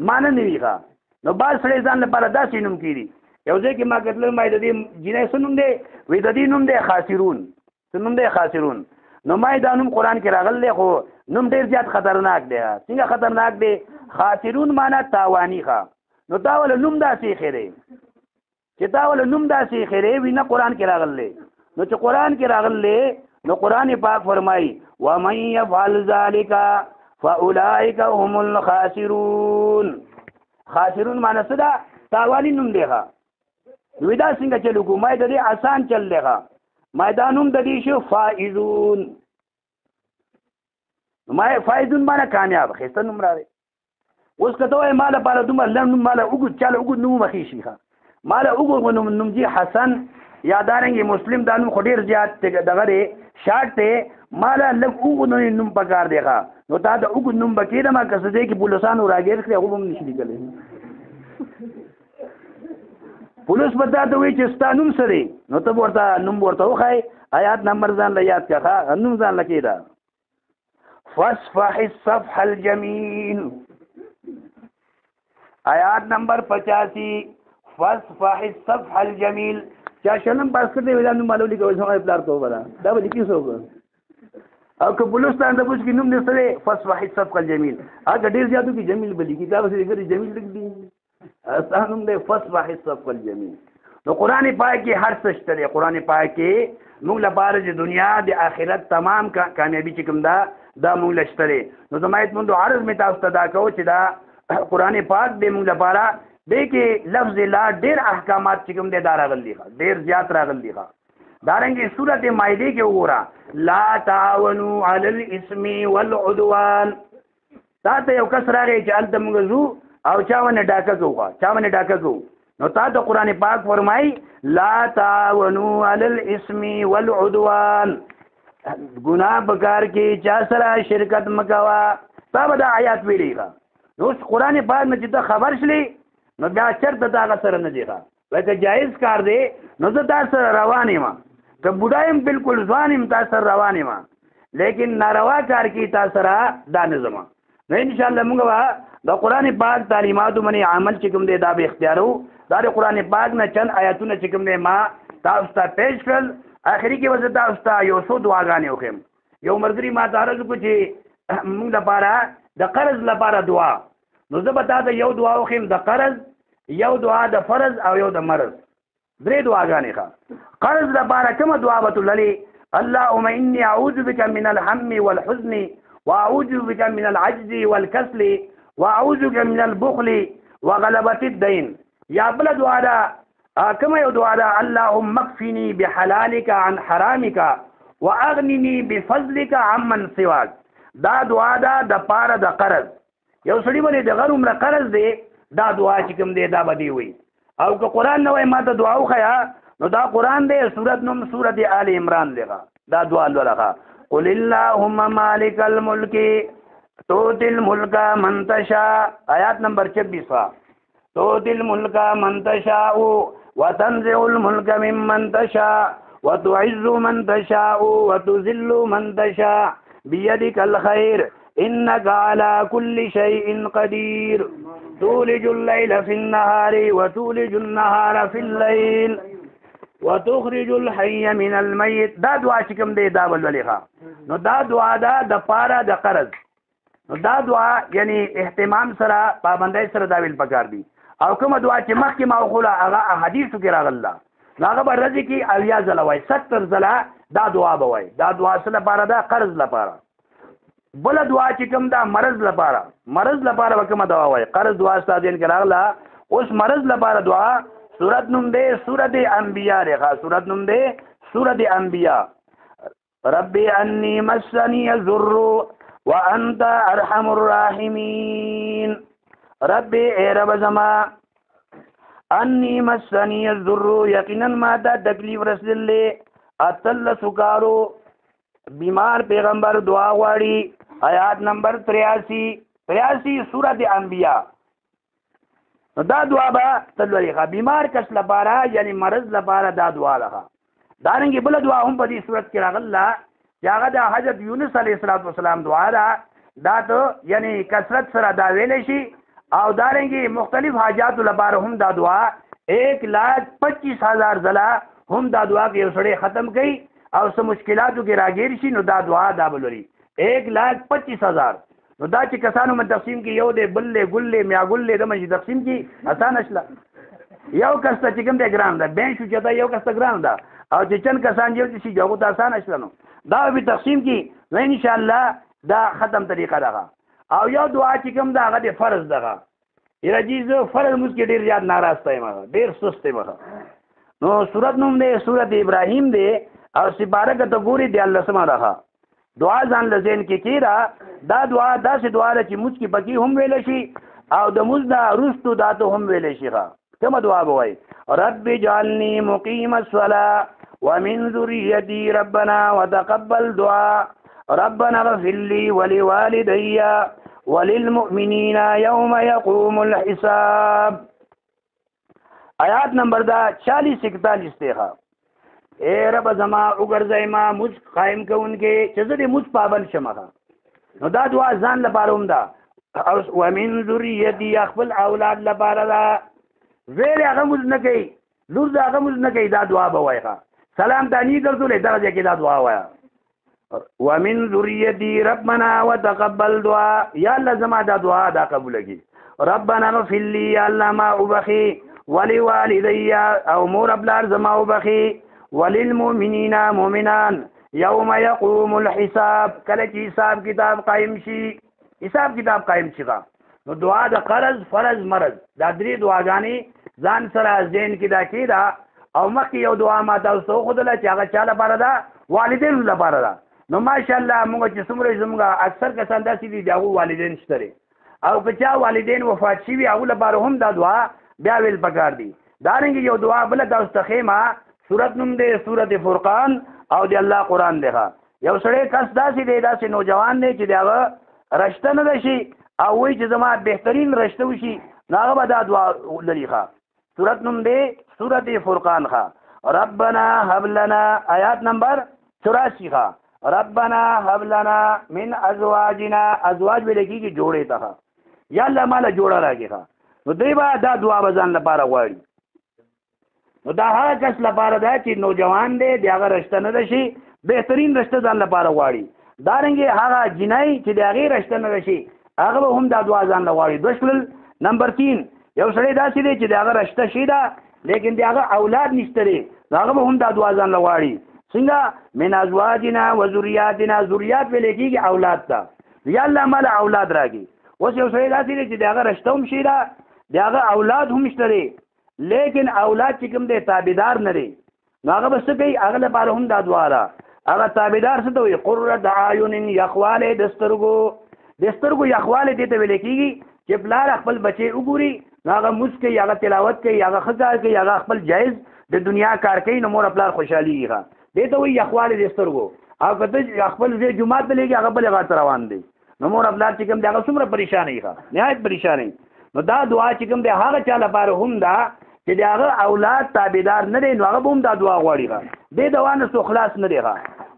معنی نه وي ښه. نو بعض سړی ځان لپاره داسې نوم کېږي. یو ځای کې ما کتل، ما د دې جینۍ څه نوم دی؟ وایي د دې نوم دی خاسرون. څه نوم دی؟ خاسرون. نو ما دا نوم قرآن کې راغلی، خو نوم ډېر زیات خطرناک دی. څنګه خطرناک دی؟ خاسرون معنا تاواني ښه. نو تا وله نوم داسې ایښی دی چې تا وله نوم داسې ایښی دی وي نه قرآن کې راغلی. نو چې قرآن کې راغلی نو قرآن پاک فرمایي ومن يفعل ذلك فأولئك هم الخاسرون. خاسرون معنا څه ده؟ تاواني نوم دی ښه. نو دا څنګه چلو کو؟ ما د دې اسان چل دی ښه. ما دا نوم د دې شو فائزون. ما فائزون معنا کامیاب، ښایسته نوم راغی. اوس که ته وایې ما لپاره دومره لنډ نوم، ما له اوږد چا له اوږد نوم مخې شي ښه. ما له اوږد نوم نوم جي حسن یا دارنګې مسلم، دا نوم خو ډېر زیات دغه دی شارټ دی، ما له لږ اوږد نوم پکار دی ښه. نو تا د اوږد نوم به کېدم که څه ځای کې پولیسانو راګیر کړي هغه به هم نشي لیکلی. پولیس به تا ته وایي چې ستا نوم څه دی، نو ته به ورته نوم ورته وښایې، آیات نمبر ځان له یاد کړه ښه، نوم ځان له کېده. فاصفح الصفح الجمیل، آیات نمبر 85. فاصفح الصفح الجمیل. چا شلم پاس کړی وي دا نوم معلوم لیکه، وایي زما پلار توبه ده، دا به لیکي څوک؟ او که پولیس ته پوښ کې نوم دې څه دی؟ فاصفح الصفح الجمیل. هغه ډېر زیاتو کې جمیل به لیکي، دا به څه لیکي؟ جمیل لیک دي، ستا نوم دی فاصفح الصفح الجمیل. نو قرآن پاک کې هر څه شته دی. قرآن پاک کې موږ لپاره د دنیا د آخرت تمام کامیابي چې کوم ده دا موږ له شته دی. نو زما عزتمندو عرض مې تاسو ته دا کوو چې دا قرآن پاک دی موږ لپاره دې کې لفظ لا ډېر احکامات چې کوم دی دا راغلي دي، ډېر زیات راغلي دي. دارنګې سورت مائده کې وګوره، لا تعاونوا علی الاثم والعدوان. تا ته یو کس راغی چې هلته موږ ځو او چا باندې ډاکه کوو، چا باندې ډاکه کوو، نو تا ته قرآن پاک فرمایي لا تعاونوا علی الاثم والعدوان. ګناه په کار کې چا سره شرکت مه کوه. تا به دا آیات ویلی ښه. نو اوس قرآن پاک نه چې ته خبر شلې نو بیا چېرته د هغه سره نه دی ښه. لکه جایز کار دی نو زه تا سره روان یم، که بوډا یم بالکل ځوان یم تا سره روان یم، لیکن ناروا کار کې تا سره دا نه ځم. نو انشاءالله موږ به د قرآن پاک تعلیماتو باندې عمل چې کوم دی دا به اختیارو. دا د قرآن پاک نه چند آیاتونه چې کوم دی ما تاسو ته پیش کړل. آخري کې به زه تاسو ته یو څو دعاګانې وښیم. یو ملګري ما ته عرض وکړو چې موږ لپاره د قرض لپاره دعا، نو زه به تا ته یو دعا وښیم د قرض، یو دعا د فرض او یو د مرض، درې دعاګانې ښه. قرض لپاره کومه دعا به تللې؟ اللهم انی اعوذ بک من الهم والحزن واعوذ بک من العجز والکسل واعوذ بک من البخل وغلبة الدین. یا بله دعا ده کومه یو دعا ده؟ اللهم اکفنی بحلالک عن حرامک واغننی بفضلک عمن سواک. دا دعا ده د پاره د قرض. یو سړي باندې د غر عمره قرض دی، دا دعا چې کوم دی دا به دی وایي. او که قرآن نه وایي ما ته دعا وښیه، نو دا قرآن دی، سورت نوم سورت آل عمران دی. دا دعا لولغه، قل اللهم مالک الملک تؤتي الملک من تشاء، آیات نمبر 26. تؤتي الملک من تشاء وتنزع الملک ممن تشاء وتعز من تشاء وتذل من تشاء بيدك الخير إنك على كل شيء قدير. تولج الليل في النهار وتولج النهار في الليل وتخرج الحي من الميت. دا دعا چې کوم دی دا ولولې ښه. نو دا دعا ده د پاره د قرض. نو دا دعا یعنی اهتمام سره پابندۍ سره دا ویل پکار دي. او کومه دعا چې مخکې ما وښوله هغه احادیثو کې راغله. نو هغه به ورځې کې 70 ځله وایي، 70 ځله دا دعا به وایي. دا دعا څه لپاره ده؟ قرض لپاره. بله دعا چې کوم ده مرض لپاره، مرض لپاره به کومه دعا وایي؟ قرض دعا ستا ذهن کې راغله. اوس مرض لپاره دعا، سورت نوم دی سورت انبیاء دی. ښه، سورت نوم دی سورت انبیاء. رب انی مسنی الضر وانت ارحم الراحمین. رب ای رب زما، انی مسنی الضر، یقینا ما ته تکلیف رسېدلی. 18 کالو بیمار پیغمبر دعا غواړي. آیات نمبر 83، 83 سورت انبیاء. نو دا دعا به تلولې ښه، بیمار کس لپاره یعنی مرض لپاره دا دعا ده. دارنګې بله دعا هم په دې صورت کې راغله چې هغه د حضرت یونس علیه السلام دعا ده. دا ته یعنی کثرت سره دا ویلی شي، او دارنګې مختلف حاجاتو لپاره هم دا دعا 1,25,000 ځله هم دا دعا کې یو سړی ختم کوي او څه مشکلاتو کې راګیر شي، نو دا دعا دا به لري 1,25,000. نو دا چې کسانو من تقسیم کې یو دی بل دی ګل دی میا ګل دی دمه چې تقسیم کې اسانه شله. یو کس ته چې کوم دی ګران ده، بین شو چې دا یو کس ته ګران ده، او چې چند کسان یو شي هغو ته اسانه شله. نو دا به تقسیم کې نو انشاءالله دا ختم طریقه ده. او یو دعا چې کوم ده هغه د فرض ده. یاره جی زه فرض مونځ کې ډېر زیات ناراسته یم، ډېر سست یم. نو سورت نوم دی سورت ابراهیم دی، او سپاره که ته ګورې 13 ده. دعا ځان له ذهن کې کېده. دا دعا داسې دعا ده چې مونځ کې پکې هم ویلی شي او د مونځ نه وروستو دا ته هم ویلی شي. ښه، کومه دعا به وایي؟ رب اجعلني مقیم الصلاة ومن ذریتي ربنا وتقبل دعا ربنا اغفر لي ولوالدي وللمؤمنین یوم یقوم الحساب. آیات نمبر دا 40 41 دی. ښه، ای رب زما وګرځئ ما مونځ قایم کوونکی چې زه دې مونځ پابند شم. ښه، نو دا دعا ځان لپاره هم ده، او ومن ذریتي خپل اولاد لپاره ده. زوی هغه مونځ نه کوي، لور د هغه مونځ نه کوي، دا دعا به وایي. ښه، سلام ته نی ګرځولې دغه ځای کې دا دعا وایه، ومن ذریتي ربنا وتقبل دعا. یا الله زما دا دعا دا قبوله کړي. ربنا اغفر لي، یا الله ما وبخي، ولوالدي او مور پلار زما وبخي، وللمؤمنین مؤمنان یوم یقوم الحساب، کله چې حساب کتاب قایم شي، حساب کتاب قایم شي. نو دعا د قرض فرض مرض دا درې دعاګانې ځان سره ذهن کې دا کېده. او مخکې یو دعا ما تاسو ته وښودله چې هغه چا لپاره ده؟ والدینو لپاره ده. نو ماشاءالله موږ چې څومره زموږ اکثر کسان داسې دي چې هغو والدین شته دی، او که چا والدین وفات شوي هغو لپاره هم دا دعا بیا ویل پکار دي. دارنګې یو دعا بله تاسو ته ښیم، سورت نوم دی سورت فرقان، او د الله قرآن دی. ښه، یو سړی کس داسې دی، داسې نوجوان دی چې د هغه رشته نه ده شي او وایي چې زما بهترین رشته وشي، نو هغه به دا دعا لري. ښه، سورت نوم دی سورت فرقان. ښه، ربنا هب لنا، آیات نمبر 84. ښه، ربنا هب لنا من ازواجنا، ازواج ویل کېږي جوړې ته. ښه، یا الله ماله جوړه راکړي. ښه، نو دوی به دا دعا به ځان لپاره غواړي. نو دا هغه کس لپاره ده چې نوجوان دی، د هغه رشته نه ده شي، بهترین رشته ځان لپاره غواړي. دارنګې هغه جینۍ چې د هغې رشته نه ده شي، هغه به هم دا دعا ځان له غواړي. دوه شول. نمبر 3، یو سړی داسې دی چې د هغه رشته شي ده لیکن د هغه اولاد نشته دی، نو هغه به هم دا دعا ځان له غواړي. څنګه؟ من ازواجنا وذریاتنا، ذریات ویل کېږي اولاد ته، یا الله ماله اولاد راکړي. اوس یو سړی داسې دی چې د هغه رشته هم شي ده، د هغه اولاد هم شته دی، لیکن اولاد چې کوم دی تابعدار نه دی، نو هغه به څه کوي؟ هغه لپاره هم دا دعا ده. هغه تابعدار څه ته وایي؟ قرة اعین، یخوالی د سترګو. د سترګو یخوالی دې ته ویل کېږي چې پلار خپل بچی وګوري، نو هغه مونځ کوي، هغه تلاوت کوي، هغه ښه کار کوي، هغه خپل جایز د دنیا کار کوي، نو مور پلار خوشحالېږي. ښه، دې ته وایي یخوالی د سترګو. او که ته خپل زوی جومات ته لېږې، هغه بلې غاړې ته روان دی، نو مور پلار چې کوم دی هغه څومره پریشان وي. ښه، نهایت پریشان وي. نو دا دعا چې کوم دی هغه چا لپاره هم ده چې د هغه اولاد تابعدار نه دی، نو هغه به هم دا دعا غواړي. ښه، دې دعا نه څوک خلاص نه دی. ښه،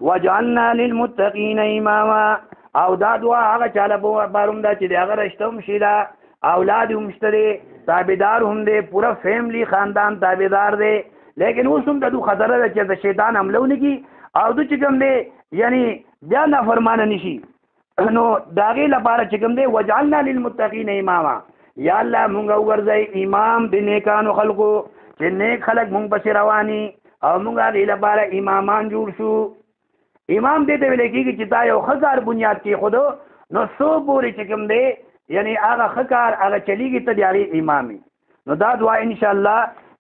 وجعلنا للمتقین اماما، او دا دعا هغه چا لپاره هم ده چې د هغه رشته هم شي ده، اولاد هم شته دی، تابعدار هم دی، پوره فیملی خاندان تابعدار دی، لیکن اوس هم د دوی خطره ده چې د شیطان حمله ونه کړي او دوی چې کوم دی یعنی بیا نافرمانه نه شي. نو د هغې لپاره چې کوم دی وجعلنا للمتقین اماما، یا الله مونږ وګرځئ امام د نیکانو خلکو. چې نیک خلک مونږ پسې رواني او مونږ هغې لپاره امامان جوړ شو. امام دې ته ویل کېږي چې تا یو ښه کار بنیاد کېښودو، نو څو پورې چې کوم دی یعنی هغه ښه کار هغه چلیږي، ته د هغې امام یې. نو دا دعا انشاءالله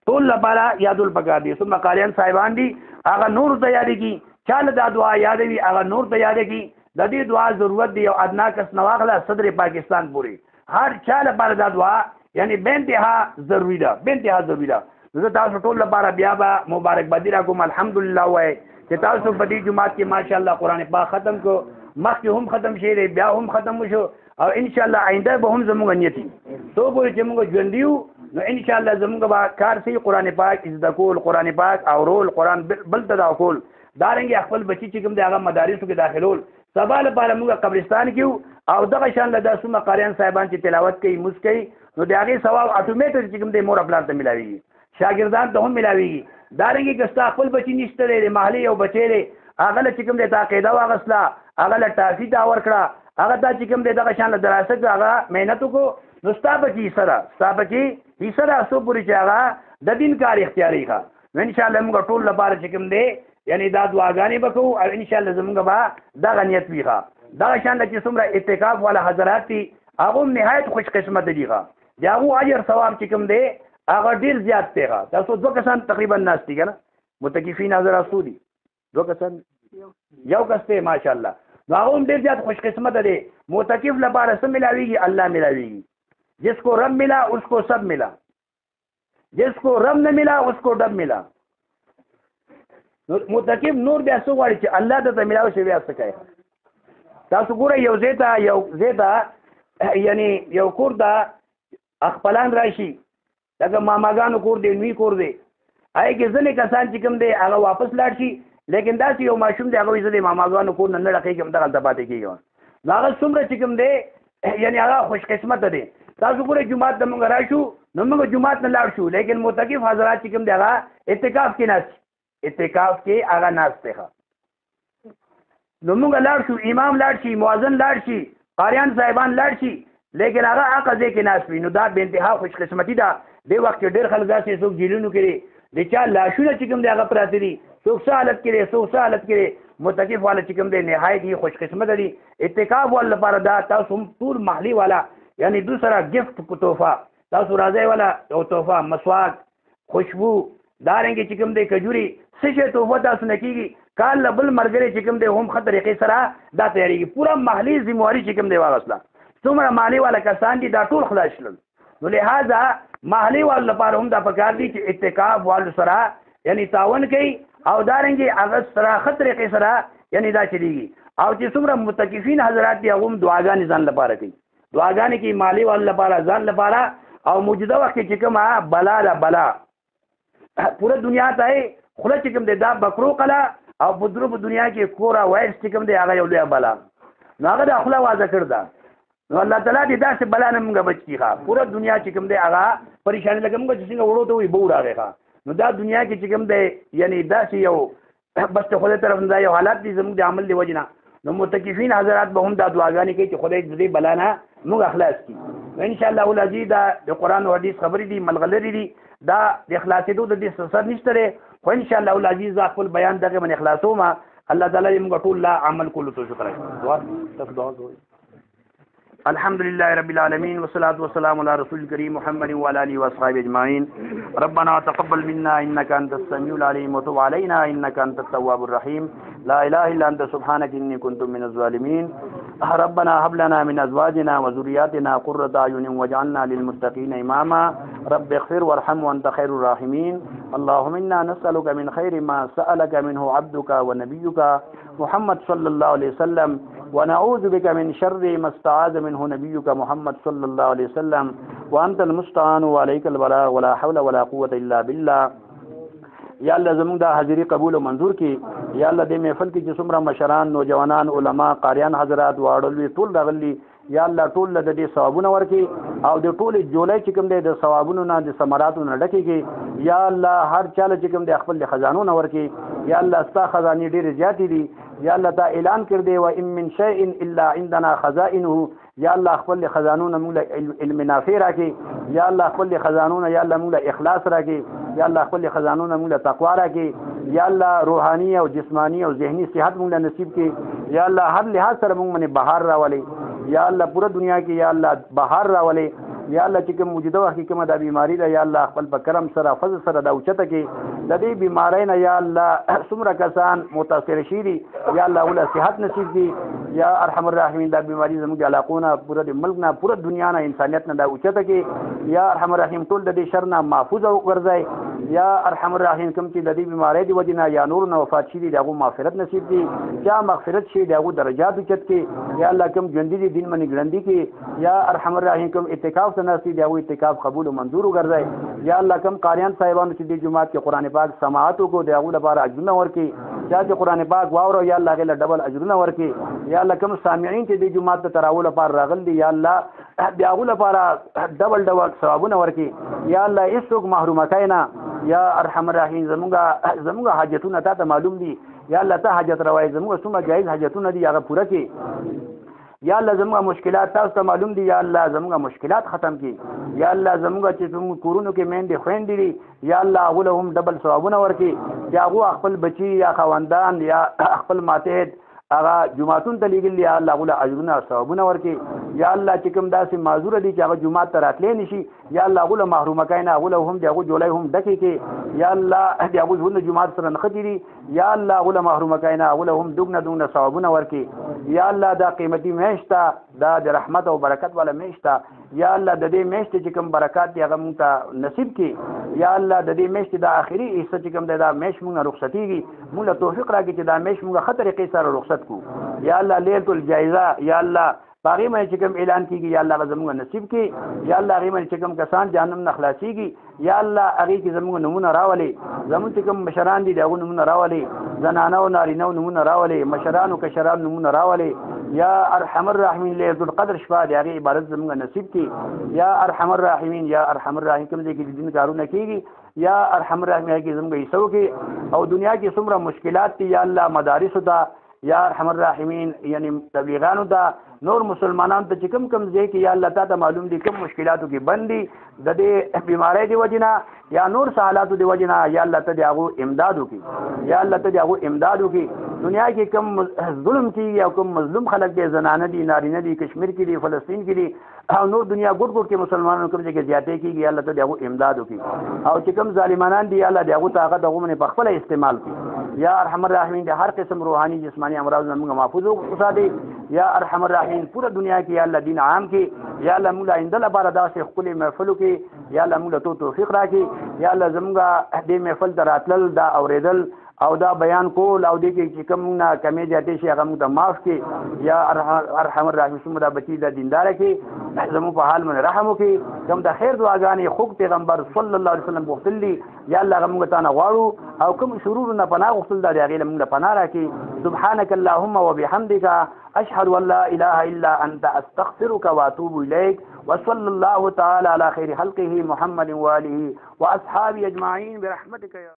ټول لپاره یادول پکار دي. ثم قاریان صاحبان دي هغه نور ته یادېږي، چا له دا دعا یادوي هغه نور ته یادېږي. د دې دعا ضرورت دی، یو ادنا کس نه واخله صدر پاکستان پورې هر چا لپاره دا دعا یعنی بې انتها ضروري ده، بې انتها ضروري ده. زه تاسو ټول لپاره بیا به مبارکبادي را کوم. الحمدلله وایي چې تاسو په دې جومات کې ماشاءالله قرآن پاک ختم کړو، مخکې هم ختم شوی دی، بیا هم ختم وشو، او انشاءالله آینده به هم زموږ نیت وي. څو پورې چې موږ ژوندي یو نو انشاءالله زموږ به کار سي قرآن پاک زده کول، قرآن پاک اورول، قرآن بل ته دا کول، دارنګې خپل بچي چې کوم دی هغه مدارسو کې داخلول. سبا لپاره موږ قبرستان کې یو، او دغه شان له دا څومره قاریان صاحبان چې تلاوت کوي، مونځ کوي، نو د هغې ثواب اتوماتیک چې کوم دی مور پلار ته میلاویږي، شاګردان ته هم میلاویږي. دارنګې که ستا خپل بچي نشته دی، د محلې یو بچی دی، هغه له چې کوم دی تا قاعده واخیستله، هغه له ټافي تا ورکړه، هغه تا چې کوم دی دغه شان له دراسه کړه، هغه محنت وکړو، نو ستا پکې حصه ده، ستا پکې حصه ده، څو پورې چې هغه د دین کار اختیاري ښه. نو انشاءالله موږ ټول لپاره چې کوم دی یعنی دا دعاګانې به کوو، او انشاءالله زموږ به دغه نیت وي ښه. دغه شان له چې څومره اعتکاف والا حضرات دي هغه هم نهایت خوش قسمت دي ښه. د هغو اجر ثواب چې کوم دی هغه ډېر زیات دی ښه. تاسو دوه کسان تقریبا ناست دي که نه، متکفین حضرات څو دي؟ دوه کسان، یو کس دی ماشاءالله. نو هغه هم ډېر زیات خوش قسمت دی. متکف لپاره څه میلاویږي؟ الله میلاویږي. جس کو رب ملا اس کو سب ملا، جس کو رب نه ملا اس کو ډب ملا. متکف نور بیا څه غواړي چې الله درته میلاو شي، بیا څه کوي؟ تاسو ګورئ یو ځای ته، یو ځای ته یعنی یو کور ته خپلان راشي، لکه ماماګانو کور دی، نوی کور دی، هغې کې ځینې کسان چې کوم دی هغه واپس لاړ شي، لیکن داسې یو ماشوم دی هغه وایي زه د ماماګانو کور نه نه ړقېږم، دغلته پاتې کېږم. نو هغه څومره چې کوم دی یعنی هغه خوش قسمته دی. تاسو ګورئ جومات ته موږ راشو، نو موږ جومات نه لاړ شو، لیکن متکف حضرات چې کوم دی هغه اعتکاف کې ناست، اعتکاف کې هغه ناست دی. نو موږ لاړ شو، امام لاړ شي، مؤذن لاړ شي، قاریان صاحبان لاړ شي، لیکن هغه هغه ځای کې ناست وي. نو دا بې انتها خوش قسمتي ده. دې وخت کې ډېر خلک داسې څوک جیلونو کې دي، د چا لاشونه چې کوم دی هغه پراته دي، څوک څه حالت کې دی، څوک څه حالت کې دی. متکف والا چې کوم دی نهایت یې خوش قسمته دي. اعتکاف والا لپاره دا تاسو هم ټول محلي والا یعنی دوسرا گفت کو تحفه، تاسو راځئ والا یو تحفه، مسواک، خوشبو، دارنګې چې کوم دی کجوري، څه شی تحفه تاسو نه کېږي. کال له بل ملګری چې کوم دی هم ښه طریقې سره دا تیارېږي. پوره محلي ذمهواري چې کوم دی واغستله. څومره محلي والا کسان دي دا ټول خلاص شول. نو لهذا محلي والو لپاره هم دا پکار دي چې اعتکاف والو سره یعنی تعاون کوي، او دارنګې هغه سره ښه طریقې سره یعنی دا چلیږي. او چې څومره متکفین حضرات دي هغه هم دعاګانې ځان لپاره کوي، دعاګانې کوي مالي والو لپاره، ځان لپاره. او موجوده وخت کې چې کومه بلا ده، بلا پوره دنیا ته یې خوله چې کوم دی دا بکرو قلا، او په درو په دنیا کې کورا وایرس چې کوم دی هغه یو لویه بلا. نو هغه دا خوله وازه کړ ده. نو الله تعالی دې داسې بلا نه مونږ بچ کړي ښه. پوره دنیا چې کوم دی هغه پریشاني، لکه مونږ چې څنګه وړو ته وایي بو راغی ښه. نو دا دنیا کې چې کوم دی یعنی داسې یو بس د خدای طرف نه دا یو حالات دي زموږ د عمل د وجې نه. نو متکفین حضرات به هم دا دعاګانې کوي چې خدای د دې بلا نه موږ خلاص کړي. نو انشاءالله العزیز دا د قرآن او حدیث خبرې دي، ملغلرې دي، دا د خلاصېدو د دې سر نشته دی، خو انشاءالله العزیز دا خپل بیان دغه باندې خلاصوم. الله تعالی دې موږ ټول لا عمل کولو توفیق راکړي. دعا تاسو دعا کوئ. الحمد لله رب العالمين، والصلاة والسلام على رسول الكريم محمد وعلى آله وأصحابه أجمعين. ربنا تقبل منا إنك أنت السميع العليم، وتب علينا إنك أنت التواب الرحيم. لا إله إلا أنت سبحانك إني كنت من الظالمين. ربنا هب لنا من أزواجنا وذرياتنا قرة أعين واجعلنا للمتقين إماما. رب اغفر وارحم وأنت خير الراحمين. اللهم إنا نسألك من خير ما سألك منه عبدك ونبيك محمد صلى الله عليه وسلم، ونعوذ بك من شر ما استعاذ منه نبيك محمد صلى الله عليه وسلم، وأنت المستعان وعليك البلاغ، ولا حول ولا قوة إلا بالله. یا الله زموږ دا حاضری قبول او منظور کړي. یا الله دې محفل کې چې څومره مشران، نوجوانان، علما، قاریان حضرات، واړه لوی ټول راغلي، یا الله ټول له دې ثوابونه ورکړي، او د ټولې جولۍ چې کوم دی د ثوابونو نه، د ثمراتو نه ډکې کړي. یا الله هر چا له چې کوم دی خپل د خزانو نه ورکړي. یا الله ستا خزانې ډېرې زیاتې دي. یا الله تا اعلان کړ دی و ان من شیء الا عندنا خزائنه. یا الله خپل خزانو نه موږ له علم نافع راکړي. یا الله خپل خزانو نه یا الله موږ له اخلاص راکړي. یا الله خپل خزانو نه موږ له تقوا راکړي، یا الله روحاني او جسماني او ذهني صحت موږ له نصیب کړي، یا الله هر لحاظ سره موږ باندې بهار راولي، یا الله پوره دنیا کې یا الله بهار راولي، یا الله چې کوم موجوده وخت کې کومه دا بیماری ده یا الله خپل په کرم سره فضل سره دا اوچته کې د دې بیماری نه یا الله څومره کسان متاثر شي دي یا الله ولا صحت نصیب کړي. یا ارحم الراحمین دا بیماری زموږ علاقو نه پوره د ملک نه پوره دنیا نه انسانیت نه دا اوچته کې یا ارحم الراحمین ټول د دې شر نه محفوظ وګرځي. یا ارحم الراحمین کوم چې د دې بیماری دی وجې نه یا نور نه وفات شي دي د هغو مغفرت نصیب کړي، چا مغفرت شي د هغو درجات اوچت کړي. یا الله کوم ژوندي دي دین باندې ګړندي کړي. یا ارحم الراحمین کوم اعتکاف ته ناست دي د هغو اعتکاف قبول او منظور وګرځي. یا الله کوم قاریان صاحبانو چې دې جومات کې قرآن پاک سماعت وکړو د هغو لپاره اجرونه ورکړي، چا چې قرآن پاک واورو یا الله هغې له ډبل اجرونه ورکړي. یا الله کوم سامعین چې دې جومات ته تراولو لپاره راغلي دي یا الله د هغو لپاره ډبل ډبل ثوابونه ورکړي. یا الله هېڅوک محرومه کوي نه. یا ارحم الراحمین زمونږ حاجتونه تا ته معلوم دي، یا الله ته حاجت روایي زمونږ څومره جایز حاجتونه دي هغه پوره کړي. یا الله زمونږ مشکلات تاسو ته معلوم دي، یا الله زمونږ مشکلات ختم کړي. یا الله زمونږ چې زمونږ کورونو کې میندې خویندې دي یا الله هغو له هم ډبل ثوابونه ورکړي چې هغو خپل بچي یا خاوندان یا خپل ماتحت هغه جوماتون ته لېږلي، یا الله هغو له اجرونه او ثوابونه ورکړي. یا الله چې کوم داسې معذوره دي چې هغه جومات ته راتلی نه شي یا الله هغو له محرومه کوي نه، هغو له هم د هغو جولۍ هم ډکې کړي. یا الله د هغو ژوند جومات سره نښتي دي یا الله هغو له محرومه کوي نه، هغو له هم دومره دومره ثوابونه ورکړي. یا الله دا قیمتي میاشت ده، دا د رحمت او برکت والا میاشت ده، یا الله د دې میاشتې چې کوم برکات دي هغه موږ ته نصیب کړي. یا الله د دې میاشتې دا آخري حصه چې کوم دی دا میاشت موږ نه رخصتېږي، موږ له توفیق راکړي چې دا میاشت موږ ښه طریقې سره رخصت کړو. یا الله لیلة الجایزه یا الله په هغې باندې چې کوم اعلان کېږي یا الله هغه زموږ نصیب کړي. یا الله هغې باندې چې کوم کسان جهنم نه خلاصېږي یا الله هغې کې زموږ نومونه راولي، زموږ چې کوم مشران دي د هغو نومونه راولي، زنانه او نارینه نومونه راولي، مشران او کشران نومونه راولي. یا ارحم الراحمین لیلة القدر شپه د هغې عبادت زموږ نصیب کړي. یا ارحم الراحمین یا ارحم الراحمین کوم ځای کې د دین کارونه کېږي یا ارحم الراحمین هغې کې زموږ حصه وکړي. او دنیا کې څومره مشکلات دي یا الله مدارسو ته یا ارحم الراحمین یعنی تبلیغانو ته نور مسلمانان ته چې کوم کوم ځای کې یا الله تا ته معلوم دي کوم مشکلاتو کې بند دي د دې بیمارۍ د وجې نه یا نور څه حالاتو د وجې نه یا الله ته د هغو امداد وکړي. یا الله ته د هغو امداد وکړي. دنیا کې کوم ظلم کېږي او کوم مظلوم خلک دي، زنانه دي، نارینه دي، کشمیر کې دي، فلسطین کې دي او نور دنیا ګوټ ګوټ کې مسلمانانو کوم ځای کې زیاتې کېږي یا الله ته د هغو امداد وکړي. او چې کوم ظالمانان دي یا الله د هغو طاقت هغو باندې په خپله استعمال کړي. یا ارحم الراحمین د هر قسم روحاني جسماني امراض نه موږ محفوظ وساتي. یا ارحم الراحمین پوره دنیا کې یا الله دین عام کړي. یا الله موږ آینده لپاره داسې ښکلې محفلو کې یا الله موږ له توفیق راکړي. یا الله زموږ دې محفل ته راتلل دا اورېدل او دا بیان کول او دې کې چې کوم نه کمې زیاتې شي هغه موږ ته معاف کړي. یا ارحم الراحمین څومره دا بچي دا دینداره کړي، زموږ په حال باندې رحم وکړي. کوم د خیر دعاګانې خوږ پیغمبر صلی الله علیه وسلم غوښتل دي یا الله هغه موږ ته نه غواړو او کوم شرور نه پناه غوښتل ده د هغې له موږ له پناه راکړي. سبحانك اللهم وبحمدك أشهد أن لا إله إلا أنت أستغفرك وأتوب إليك وصلى الله تعالى على خير خلقه محمد وآله وأصحابه أجمعين برحمتك يا